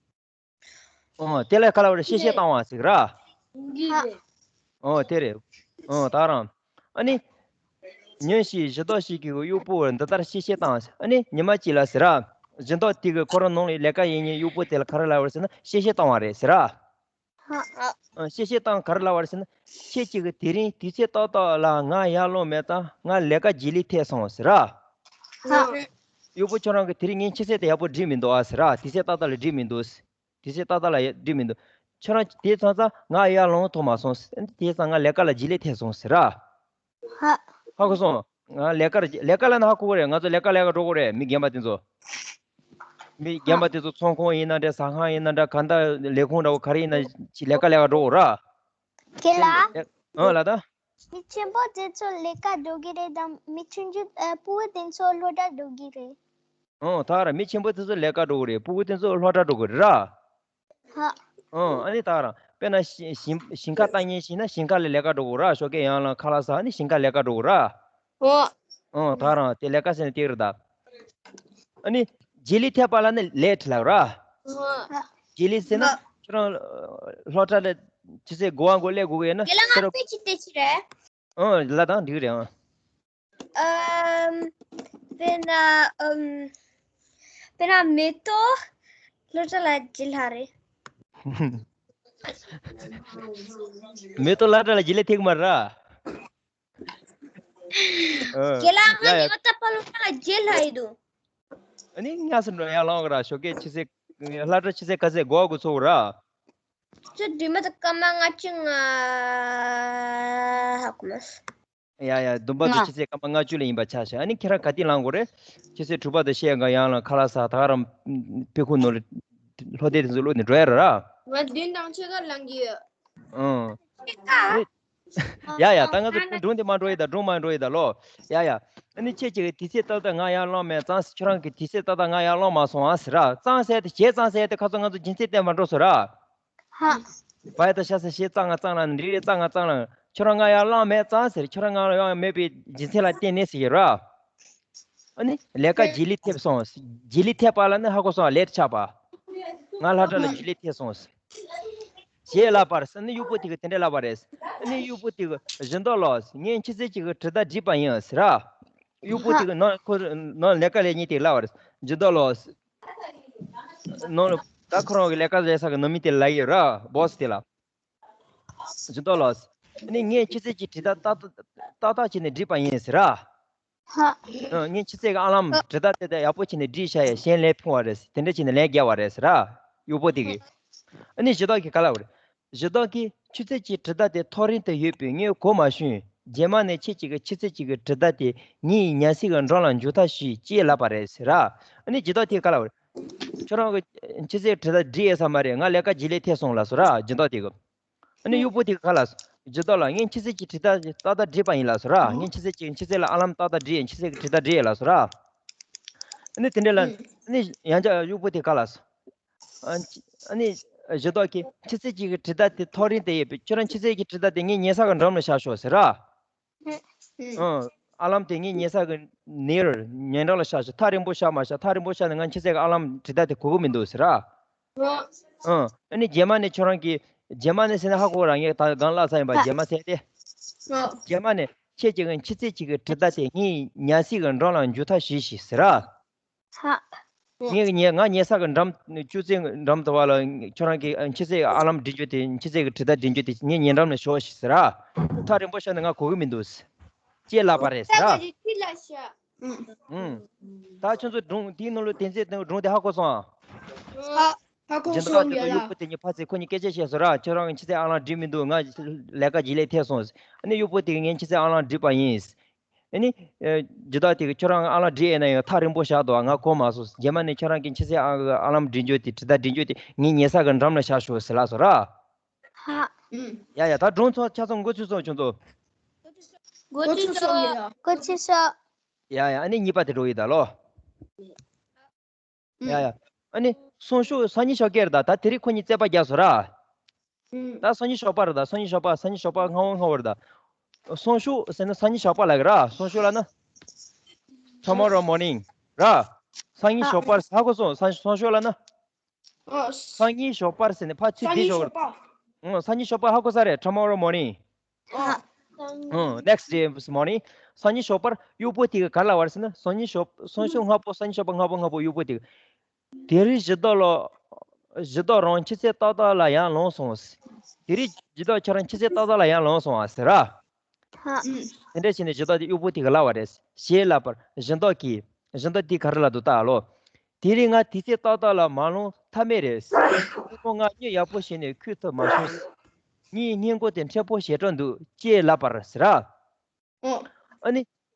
ཨོ་དེ་ལ་ག་རེ་ལབ་རེད། གཤེ་གཤེ་བཏང་བ་ཟེར་གི་ར། ཨོ་དེ་རེད། ཨོ་ད་རང་། ཨ་ནི། ཉིན་ཞིག་གཞན་དག་ཞིག་གིས་གཡོག་པོ་འདི་ལྟར་གཤེ་གཤེ་བཏང་ཟེར། ཨ་ནི་ཉི་མ་གཅིག་ལ་ཟེར་ར། གཞན་དག་དེ་གིས་ཁོ་རང་ནང་ལ་ལས་ཀ་ཡིན་མཁན་གཡོག་པོ་དེ་ལ་ག་རེ་ལབ་པ་རེད་ཟེར་ན། གཤེ་གཤེ་བཏང་བ་རེད་ཟེར་ར། ཨ། གཤེ་གཤེ་བཏང་ག་རེ་ལབ་པ་རེད་ཟེར་ན། ཁྱེད་ཅིག་གིས་དེ་རིང་དུས་ཚོད་ཏག་ཏག་ལ་ང་ཡར་ལངས་མེད་ཙང་ང་ལས་ཀ་བརྗེད་ལས་ཐེབས་སོང་ཟེར་ར། གཡོག་པོ་ཁྱོད་རང་གིས་དེ་རིང་ངའི་ཆུ་ཚོད་དེ་ཡག་པོ་སྒྲིག་མི་འདུག་ཨ་ཟེར་ར། དུས་ཚོད་ཏག་ཏག་ལ་སྒྲིག་མི་འདུག་དུས་ཚོད་ཏག་ཏག་ལ་སྒྲིག་མི་འདུག་ཁྱོད་རང་དེ་ཚང་ཙང་ང་ཡར་ལངས་ཐུབ་མ་སོང་ཟེར། དེ་ཙང་ང་ལས་ཀ་ལ་བརྗེད་ལས་ཐེབས་སོང་ཟེར་ར། ཧ་གོ་སོང་ ང་ལས་ཀར་ལས་ཀ་ལ་ན་ཧ་གོ་གི་རེད། ང་ཚོ་ལས་ཀ་ལས་ཀ་འགྲོ་གི་རེད། མི་རྒན་པ་དེ་ཚོ། མི་རྒན་པ་དེ་ཚོ་ཚོང་ཁང་ཡིན་ན་འདྲ། ཟ་ཁང་ཡིན་ན་འདྲ། ག་འདྲ་ལས་ཁུངས་འདྲ་བོ་ག་རེ་ཡིན་ན་ཅི་ལས་ཀ་ལས་ཀ་འགྲོ་གི་ར། ཁྱེད་ལ། ཨང་ལ་ད། མི་ཆེན་པོ་དེ་ཚོ་ལས་ཀ་འགྲོ་གི་རེད་དམ། མི་ཆུང་ཆུང་ཨ་ཕྲུ་གུ་དེ་ཚོ་སློབ་གྲྭ་འགྲོ་གི་རེད། ཨང་ད་ར་མི་ཆེན་པོ་དེ་ཚོ་ལས་ཀ་འགྲོ་གི་རེད། ཕྲུ་གུ་དེ་ཚོ་སློབ་གྲྭ་འགྲོ་གི་རེད་ར། ཧ། ཨང་ཨ་ནི་ད་ར་དཔེར་ན་ཞིང་ཞིང་ཞིང་ཁ་ལྟ་མཁན་ཞིག་ན་ཞིང་ཁ་ལ་ལས་ཀ་འགྲོ་གི་ར། ཞོགས་ཀས་ཡང་ལ་ཁ་ལག་ཟ་ནི་ཞིང་ཁ་ལས་ཀ་འགྲོ་གི་ར། ཨོ། ཨང་ད་ར་དེ་ལས་ཀ་ཟེར་ནི་དེ་རེད་ད། ཨ་ནི་རྗེས་ལུས་ཐེབས་པ་ལ་ནི་ལེ་ཊི་ལབ་ར། ཨོ། རྗེས་ལུས་ཟེར་ན་ཁྱོད་རང་སློབ་གྲྭ་ལ་ཆུ་ཚོད་དགུ་པ་མགོ་སླེབས་དགོས་ཀྱི་ཡོད་ན་དེ་ལ་ཁྱོད་ང་རང་དཔེ་ཅིག་སྟེར་གྱི་རེད། ཨང་ལ་དང་འགྲིག་རེད་ཨང་། ཨམ། དཔེར་ན་ཨམ། དཔེར་ན་མེ་ཏོག་སློབ་གྲྭ་ལ་རྗེས་ལུས་རེད། མེ་ཏོག་སློབ་གྲྭ་ལ་རྗེས་ལུས་ཐེབས་ཀྱི་མ་རེད་ར། ཨ། རྒན་ལགས་ང་ཡ་ཡ། ངའི་ཨོ་ཏ་པ་སློབ་གྲྭ་ལ་རྗེས་ལུས་ཡིན་འདུག་ཨ་ནི་ཉལ་སོང་འགྲོ་ཡར་ལངས་གི་ར། ཞོགས་ཀས་ཆུ་ཚོད་སློབ་གྲྭ་ཆུ་ཚོད་ག་ཚོད་དགོས་དགོས་ཚོད་ར། ཆུ་ཚོད་དྲུག་མ་དང་སྐར་མ་ལྔ་བཅུ་ང་ཧ་གོ་མ་སོང་། ཡ་ཡ་བདུན་པ་དང་ལྔ། ཆུ་ཚོད་སྐར་མ་ལྔ་བཅུ་ལ་ཡིན་པ་ཆ་བཞག་ཨ་ནི་ཁྱེད་རང་ག་དུས་ལངས་དགོས་རེད། ཆུ་ཚོད་དྲུག་པ་དང་ཕྱེད་ཀ་ཡར་ལངས་ཁ་ལག་ཟ། ད་ག་རང་དཔེ་ཁུག་ནང་ལ་ལྷོ་སྡེ་དེ་ཚོ་བླུགས་ནས་འགྲོ་ཡ་རེད་ར། ང་བདུན་དང་ཕྱེད་ཀ་ལངས་ཀྱི་ཡོད། ཨང་། ཨ། ཡ་ཡ་ད་ང་ཚོ་སྒྲུང་དེ་མ་འགྲོ་ཡི་ད། སྒྲུང་མ་འགྲོ་ཡི་ད་ལོ། ཡ་ཡ། ཨ་ནི་ཁྱེད་ཀྱིས་དུས་ཚོད་ཏག་ཏག་ང་ཡར་ལངས་མེད་ཙང་ཁྱོད་རང་གིས་དུས་ཚོད་ཏག་ཏག་ང་ཡར་ལངས་མ་སོང་ཨ་ཟེར་ར། གཙང་སེལ་དེ་གཞས་གཙང་སེལ་དེ་ཁ་སང་ང་ཚོ་རྒྱུན་ཚད་བསྟན་པ་འགྲོ་སོང་ར། ཧ། བ་ཡ་ད་ཤ་ས་གཞས་གཙང་ང་གཙང་ལ་འདྲི་རེ་གཙང་ང་གཙང་ལ་ཁྱོད་རང་ང་ཡར་ལངས་མེད་ཙང་ཟེར། ཁྱོད་རང་ང་ཡར་ལངས་མེད་པའི་རྒྱུ་མཚན་ལ་བརྟེན་ནས་ཟེར་གྱི་ར། ཨ་ནི་ལས་ཀ་རྗེས་ལུས་ཐེབས་སོང་། རྗེས་ལུས་ཐེབས་པ་ལ་ནི་ཧ་གོ་སོང་ལེ་ཊི་ཆགས་པ། ང་སློབ་གྲྭ་ལ་རྗེས་ལུས་ཐེབས་སོང་། ཞེས་ལབ་པར་ཟེར་ནི་གཡོག་པོ་དེ་གིས་དེ་འདྲ་ལབ་པ་རེད། ཨ་ནི་གཡོག་པོ་དེ་གིས་སྦྱིན་བདག་ལགས་ངས་ཁྱེད་ཚོའི་ཅིག་གི་དྲིལ་བརྡ་བསྒྲིགས་པ་ཡིན་ཟེར་ར། གཡོག་པོ་དེ་གིས་ནང་ཁོ་ནང་ལས་ཀ་ལས་མཁན་དེ་ལབ་པ་རེད། སྦྱིན་བདག་ལགས། ནང་ལ་ད་ཁོ་རང་གི་ལས་ཀ་ལས་ས་གི་ནང་མི་དེ་ལབ་ཡོད་ར། སྦོ་སི་དེ་ལ། སྦྱིན་བདག་ལགས། ཨ་ནི་ངས་ཁྱེད་ཚོའི་ཅིག་དྲིལ་བརྡ་ཏག་ཏག་ཏག་ཏག་བྱས་ནས་བསྒྲིགས་པ་ཡིན་ཟེར་ར། ཧ། ཨ། ངས་ཁྱེད་ཚོའི་གི་ཨ་ལམ་དྲིལ་བརྡ་དེ་དག་ཡག་པོ་བྱས་ནས་བསྒྲིགས་བཞག་ཡོད། གཞན་ལས་ཕུང་བ་རེད། དེ་འདྲ་བྱས་ནས་ལན་བརྒྱབ་པ་རེད་ཟེར་ར། གཡོག་པོ་དེ་གིས། ཨ་ནི་སྦྱིན་བདག་གིས་ག་ལབ་པ་རེད། སྦྱིན་བདག་གིས་ཁྱེད་ཚོའི་ཅིག་དྲིལ་བརྡ་དེ་ཐག་རིང་དུ་ཡོད་པས་ངས་གོ་མ་བྱུང་། རྗེས་མ་ནས་ཁྱེད་ཅིག་གིས་ཁྱེད་ཚོའི་ཅིག་གི་དྲིལ་བརྡ་དེ་ངའི་ཉལ་སའི་གི་འགྲམ་ལ་འཇུག་ཐབས་ཞུས་ཅེས་ལབ་པ་རེད་ཟེར་ར། ཨ་ནི་སྦྱིན་བདག་དེས་ག་ལབ་པ་རེད། ཁྱོད་རང་གིས་ཁྱེད་ཚོའི་དྲིལ་བརྡ་བསྒྲིགས་ཡོད་ས་མ་རེད། ང་ལས་ཀ་རྗེས་ལུས་ཐེབས་སོང་ལབ་སོང་ར། སྦྱིན་བདག་དེ་གིས། ཨ་ནི་གཡོག་པོ་དེ་གིས་ག་ལབ་སོང་། སྦྱིན་བདག་ལགས་ངས་ཁྱེད་ཚོའི་ཅིག་དྲིལ་བརྡ་ཏག་ཏག་བསྒྲིགས་པ་ཡིན་ལབ་སོང་ར། ངས་ཁྱེད་ཚོའི་ཅིག་ཁྱེད་ཚོའི་ལ་ཨ་ལམ་ཏག་ཏག་བསྒྲིགས་ཡིན། ཁྱེད་ཚོའི་ཅིག་དྲིལ་བརྡ་བསྒྲིགས་ཡིན་ལབ་སོང་ར། ཨ་ནི་དེ་འདྲ་ལ་ཨ་ནི་ཡང་བསྐྱར་གཡོག་པོ་དེ་གིས་ག་ལབ་སོང་། ཨ་ནི་སྦྱིན་བདག་གིས་ཁྱེད་ཚོའི་ཅིག་གི་དྲིལ་བརྡ་དེ་ཐག་རིང་དུ་ཡོད་པས་ཁྱོད་རང་ཁྱེད་ཚོའི་ཅིག་དྲིལ་བརྡ་དེ་ངའི་ཉལ་ས་གི་འགྲམ་ལ་བཞག་ཤོག་ཟེར་ར། ཨང་། ཨ་ལམ་དེ་ངའི་ཉལ་ས་གི་ནེར་ཉེ་འགྲམ་ལ་བཞག་ཤོག་ཐག་རིང་པོ་བཞག་མ་བཞག་ཐག་རིང་པོ་བཞག་ན་ང་ཁྱེད་ཚོའི་གི་ཨ་ལམ་དྲིལ་བརྡ་དེ་གོ་གི་མི་འདུག་ཟེར་ར། ཨང་། ཨ་ནི་རྗེས་མ་ནས་ཁྱོད་རང་གིས་རྗེས་མ་ནས་ཟེར་ན་ཧ་གོ་ར། ངས་ད་གང་ལབ་ས་ཡིན་པ་རྗེས་མ་ཟེར་ཏེ། རྗེས་མ་ནས་ཁྱེད་ཀྱིས་ཁྱེད་ཚོའི་ཅིག་གི་དྲིལ་བརྡ་དེ་ངའི་ཉལ་སའི་གི་འགྲམ་ལ་འཇུག་ཐབས་ཞུས་ཤིག་ཟེར་ར། ཧ། ངས་ཉལ་ང་ཉལ་ས་གི་འགྲམ་ཅུ་ཙེ་འགྲམ་དུ་བ་ལ་ཁྱོད་རང་གིས་ཁྱེད་ཚོའི་ཨ་ལམ་འདྲི་རྒྱུ་དེ་ཁྱེད་ཚོའི་གི་དྲིལ་བརྡ་འདྲི་རྒྱུ་དེ་ངའི་ཉེ་འགྲམ་ལ་ཞོག་ཤིག་ཟེར་ར། ཐག་རིང་པོ་བཞག་ན་ང་གོ་གི་མི་འདུག་ཅེས་ལབ་པ་རེད་ཟེར་ར། ཨུམ། ད་ཁྱོད་ཚོ་སྒྲུང་དེའི་ནང་ལོ་དེ་ཚོའི་སྒྲུང་དེ་ཧ་གོ་སོང་ཨ། ཧ་གོ་སོང་ཡ་ལ། གཡོག་པོ་དེ་གཉིས་ཕར་ཚུར་ཁོ་གཉིས་སྐད་ཆ་བཤད་སོང་ར། ཁྱོད་རང་གི་ཁྱེད་ཚོའི་ཨ་ལམ་འགྲིག་མི་འདུག་ང་ལས་ཀ་རྗེས་ལུས་ཐེབས་སོང་། ཨ་ནི་གཡོག་པོ་དེ་གིས་ངས་ཁྱེད་ཚོའི་ཨ་ལམ་འགྲིག་པ་ཡིན། ཨ་ནི། སྦྱིན་བདག་དེ་གིས་ཁྱོད་རང་ཨ་ལམ་འགྲིག་ཡོད་ན་ཡང་ཐག་རིང་པོ་བཞག་འདུག་ང་གོ་མ་སོང་། རྗེས་མ་ནས་ཁྱོད་རང་གིས་ཁྱེད་ཚོའི་ཨ་ཨ་ལམ་འདྲི་རྒྱུ་དེ་དྲིལ་བརྡ་འདྲི་རྒྱུ་དེ་ངའི་ཉལ་ས་གི་འགྲམ་ལ་བཞག་ཤོག་ཟེར་ལབ་སོང་ར། ཧ། ཡ་ཡ་ད་སྒྲུང་ཚོ་ཆ་ཚང་འགོ་ཚུགས་སོང་ཁྱོད་ཚོ། འགོ་ཚུགས་སོང་ཡ། འགོ་ཚུགས་སོང་། ཡ་ཡ་ཨ་ནི་གཉིས་པ་དེ་འགྲོ་ཡི་ད་ལོ། ཡ་ཡ། ཨ་ནི་སང་ཞོགས་སང་ཉིན་ཞོགས་ཀས་རེད་ད། ད་དེ་རིང་ཁོ་གཉིས་རྩོད་པ་རྒྱག་སོང་ར། ད་སང་ཉིན་ཞོགས་པ་རེད་ད། སང་ཉིན་ཞོགས་པ་སང་ཉིན་ཞོགས་པ་སྔ་བོ་སྔ་བོ་རེད་ད། སང་ཞོགས་ཟེར་ན་སང་ཉིན་ཞོགས་པ་ལབ་ཀྱི་ར། སང་ཞོགས་ལབ་ན། Tomorrow morning ར། སང་ཉིན་ཞོགས་པ་ཧ་གོ་སོང་། སང་སང་ཞོགས་ལབ་ན། སང་ཉིན་ཞོགས་པ་ཟེར་ནས་ཕར་ཚུར་དེ་ཞོགས། སང་ཉིན་ཞོགས་པ་ཧ་གོ་ས་རེད། Tomorrow morning ཨ། ཨ། Next day morning སང་ཉིན་ཞོགས་པར་གཡོག་པོ་དེ་གིས་ག་རེ་ལབ་པ་རེད་ཟེར་ན། སང་ཉིན་ཞོགས་སང་ཞོགས་སྔ་པོ་སང་ཉིན་ཞོགས་པ་སྔ་པོ་སྔ་པོ་གཡོག་པོ་དེ་གིས། དེ་རིང་སྦྱིན་བདག་ལགས། སྦྱིན་བདག་རང་ཁྱེད་ཚོའི་ཏག་ཏག་ལ་ཡར་ལངས་སོང་། དེ་རིང་སྦྱིན་བདག་ཁྱེད་རང་ཁྱེད་ཚོའི་ཏག་ཏག་ལ་ཡར་ལངས་སོང་ཨ་ཟེར་ར། ཧ། དེ་འདྲ་བྱས་ནས་སྦྱིན་བདག་དེ་གཡོག་པོ་དེ་གིས་ལབ་པ་རེད། ཞེས་ལབ་པར་སྦྱིན་བདག་གིས། སྦྱིན་བདག་དེས་ག་རེ་ལབ་འདུག་ལྟ་ཨ་ལོ། དེ་རིང་ང་དུས་ཚོད་ཏག་ཏག་ལ་མ་ལངས་ཐབས་མེད་རེད། ཁོ་ང་གཉིད་ཡག་པོ་བྱས་ནས་ཁུག་ཐུབ་མ་བྱུང་། ངའི་སྔས་མགོ་དེ་མཁྲེགས་པོ་ཞེ་དྲག་འདུག་ཅེས་ལབ་པར་ཟེར་ར། ཨ་ནི།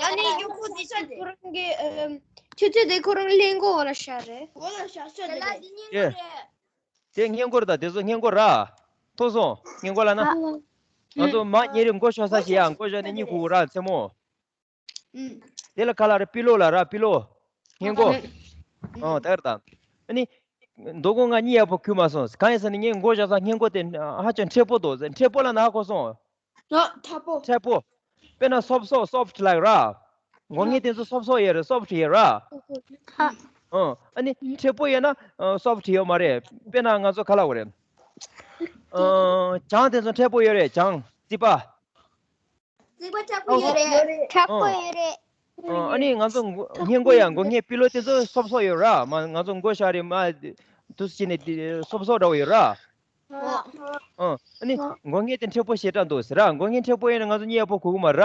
ཨ་ནི་གཡོག་པོ་འདི་ཚོ་ཁོ་རང་གི་ཨམ་ཆུ་ཚོད་དེ་ཁོ་རང་ལེན་གོ་བ་ལ་ཤར་རེད། འོ་ལ་ཤར་ཤར་དེ་རེད། དེ་སྔས་མགོ་རེད་ད། དེ་ཚོ་སྔས་མགོ་ར། ཐུག་སོང་། སྔས་མགོ་ལ་ན། ང་ཚོ་མ་ཉེ་རེ་མགོ་ཤོར་ས་ཞིག་ཡ། མགོ་ཤོར་ནས་གཉིད་ཁུག་ར་མཚན་མོ། དེ་ལ་ག་ལ་རེད། པི་ལོ་ལ་ར། པི་ལོ། སྔས་མགོ། ཨོ་ད་རེད་ད། ཨ་ནི། མདོ་དགོང་ང་གཉིད་ཡག་པོ་ཁུག་མ་སོང་། གང་ཡིན་ཟེར་ན་ངས་མགོ་བཞག་ས་སྔས་མགོ་དེ་ཧ་ཅང་མཁྲེགས་པོ་འདུག་མཁྲེགས་པོ་ལ་ན་ཧ་གོ་སོང་། ཨོ་མཁྲེགས་པོ། མཁྲེགས་པོ། དཔེར་ན་སོབ་སོབ། སོཕ་ཊི་ལབ་ར། མགོ་སྔས་དེ་ཚོ་སོབ་སོབ་ཡོད་རེད། སོཕ་ཊི་ཡོད་ར། ཨོ་ཨ་ནི་མཁྲེགས་པོ་ཡོད་ན་སོཕ་ཊི་ཡོད་མ་རེད། དཔེར་ན་ང་ཚོ་ག་ལབ་དགོས་རེད། ཨོ་གྱང་དེ་ཚོ་མཁྲེགས་པོ་ཡོད་རེད། གྱང་རྩིག་པ། རྩིག་པ་མཁྲེགས་པོ་ཡོད་རེད། མཁྲེགས་པོ་ཡོད་རེད། ཨ་ནི་ང་ཚོ་མགོ་སྔས་མགོ་ཡ། མགོ་སྔས་པི་ལོ་དེ་ཚོ་སོབ་སོབ་ཡོད་ར། མ་ང་ཚོ་མགོ་ཤར་རེ་མ་དུས་ཅི་ནས་སོབ་སོབ་འདྲ་བོ་ཡོད་ར། ཨ་ནི་མགོ་སྔས་དེ་མཁྲེགས་པོ་ཞེ་དྲག་འདུག་ཟེར་ར། མགོ་སྔས་མཁྲེགས་པོ་ཡིན་ན་ང་ཚོ་གཉིད་ཡག་པོ་ཁུག་གི་མ་ར།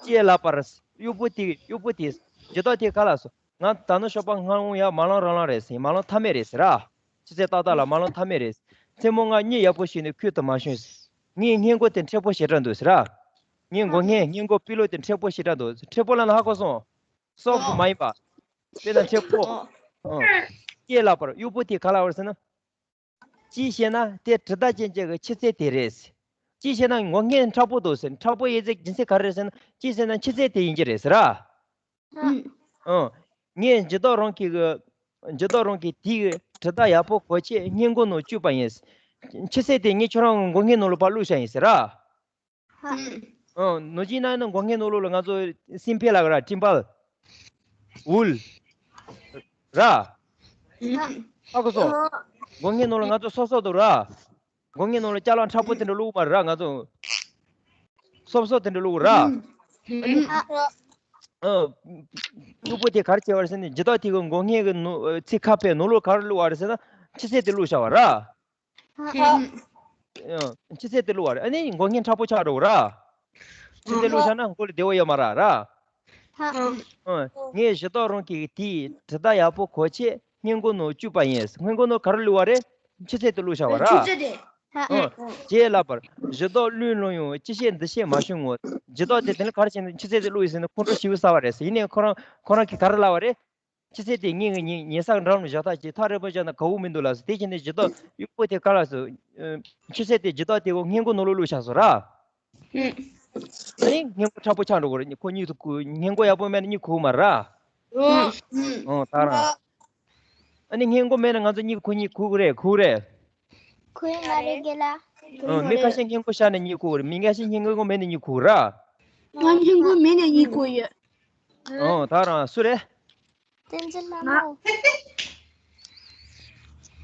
ཅེས་ལབ་པར། གཡོག་པོ་དེ་གཡོག་པོ་དེས་འཇུ་བདག་དེ་ག་ལ་སོ། ང་ད་ནི་ཞོགས་པ་སྔ་མོ་ཡ་མ་ལངས་རང་ལངས་རེད་ཟེར། མ་ལངས་ཐབས་མེད་རེད་ཟེར་ར། ཆུ་ཚོད་ཏག་ཏག་ལ་མ་ལངས་ཐབས་མེད་རེད། མཚན་མོ་ང་གཉིད་ཡག་པོ་ཞིག་ནས་ཁུག་ཏུ་མ་བྱུང་ཟེར། ངའི་སྔས་མགོ་དེ་མཁྲེགས་པོ་ཞེ་དྲག་འདུག་ཟེར་ར། ངའི་མགོ་སྔས་སྔས་མགོ་པི་ལོ་དེ་མཁྲེགས་པོ་ཞེ་དྲག་འདུག་མཁྲེགས་པོ་ལབ་ན་ཧ་གོ་སོང་། སོབ་མ་ཡིན་པ། དཔེར་ན་མཁྲེགས་པོ། ཅེས་ལབ་པར། གཡོག་པོ་དེས་ག་ལབ་པ་རེད་ཟེར་ན། ཅི་ཞེ་ན་དེ་གྲི་མདའ་ཅན་གྱི་ཆུ་ཚད་དེ་རེད། ཅི་ཞེ་ན་མགོ་སྔས་མཁྲེགས་པོ་འདུག་ཟེར། མཁྲེགས་པོ་ཡིན་ཚད་རྒྱུ་མཚན་ག་རེ་རེད་ཟེར་ན། ཅི་ཟེར་ན་ཆུ་ཚད་དེ་ཡིན་གྱི་རེད་ཟེར་ར། ཨང་། ངས་འཇུ་བདག་རང་གི་གི། འཇུ་བདག་རང་གི་དེའི་གྲི་མདའ་ཡག་པོ་གོ་ཆེད་སྔས་མགོ་ནང་བཅུག་པ་ཡིན། ཆུ་ཚད་དེ་ངས་ཁྱོད་རང་མགོ་སྔས་ནང་ལ་ཕར་བླུགས་བཞག་ཡིན་ཟེར་ར། ཨང་། ནོར་གྱི་ན་ནི་མགོ་སྔས་ནང་ལོགས་ལ་ང་ཚོ་སྲིན་ཕེ་ལ་ག་ར་ཀྲིམ་པལ། ཝུལ། ར། ཧ་གོ་སོང་། མགོ་སྔས་ནང་ལ་ང་ཚོ་སོབ་སོབ་འདུག་ར། མགོ་སྔས་ནང་ལ་ཅ་ལག་མཁྲེགས་པོ་དེ་འདྲ་བླུགས་མ་རེད་ར། ང་ཚོ་སོབ་སོབ་དེ་འདྲ་བླུགས་ར། ཨ་ནི། ཨ། གཡོག་པོ་དེ་ག་རེ་བྱས་པ་རེད་ཟེར་ན། འཇུ་བདག་དེ་གི་མགོ་སྔས་ཀྱི་ནོ་ཚིགས་ཁ་པའི་ནང་ལོགས་ག་རེ་བླུགས་པ་རེད་ཟེར་ན། ཆུ་ཚད་དེ་བླུགས་བཞག་པ་ར། ཨ། ཆུ་ཚད་དེ་བླུགས་པ་རེད། ཨ་ནི་མགོ་སྔས་མཁྲེགས་པོ་ཆགས་འགྲོ་གི་ར། ཆུ་ཚད་བླུགས་བཞག་ན་མགོ་ལ་བདེ་བོ་ཡོད་མ་རེད་ར། ཨ། ངས་འཇུ་བདག་རང་གི་དེའི་གྲི་མདའ་ཡག་པོ་གོ་ཆེད་སྔས་མགོ་ནང་བཅུག་པ་ཡིན། སྔས་མགོ་ནང་ག་རེ་བླུགས་པ་རེད། ཆུ་ཚད་དེ་བླུགས་བཞག་པ་ར། ཆུ་ཚད་དེ། ཨ། ཅེས་ལབ་པར། འཇུ་བདག་བློས་བསླངས་ཡང་ཅི་བྱེད་འདི་བྱེད་མ་བྱུང་ངོ་། འཇུ་བདག་དེ་དེ་ལ་ག་རེ་བྱས་ནས་ཆུ་ཚད་དེ་བླུགས་ཡིན་ཟེར་ན་ཁོང་ཁྲོ་ཞེ་པོ་ཟ་བ་རེད་ཟེར། ཡིན་ནའི་ཁོ་རང་ཁོ་རང་གིས་ག་རེ་ལབ་པ་རེད། ཆུ་ཚད་དེ་ངའི་ངའི་ཉེ་ས་འགྲམ་ལ་བཞག་ཐག་ཅིག་ཐག་རིང་པོ་བཞག་ན་དགའ་བོ་མི་འདུག་ལབ་ཟེར། དེ་བྱས་ནས་འཇུ་བདག་གཡོག་པོ་དེ་ག་ལ་སོ། ཆུ་ཚད་དེ་འཇུ་བདག་དེ་འོ་སྔས་མགོ་ནང་ལོགས་བླུགས་བཞག་སོང་ར། ཨ་ནི་སྔས་མགོ་མཁྲེགས་པོ་ཆགས་འགྲོ་གི་རེད། ཁོ་གཉིད་དུ་ཁུག་སྔས་མགོ་ཡག་པོ་མེད་ན་གཉིད་ཁུག་མ་རེད་ར། ཨོ་ད་རང་། ཨ་ནི་སྔས་མགོ་མེད་ན་ང་ཚོ་གཉིད་ཁུག་གཉིད་ཁུག་གི་རེད། ཁུག་གི་རེད། ཁུག་གི་མ་རེད་རྒན་ལགས། ཨོ་མི་ཁ་ཤས་སྔས་མགོ་ཤར་ནས་གཉིད་ཁུག་གི་རེད། མི་ཁ་ཤས་སྔས་མགོ་མེད་ནས་གཉིད་ཁུག་གི་རེད། ང་སྔས་མགོ་མེད་ནས་གཉིད་ཁུག་ཡོད། ཨོ་ད་རང་སུ་རེད། བསྟན་འཛིན་ལྷ་མོ།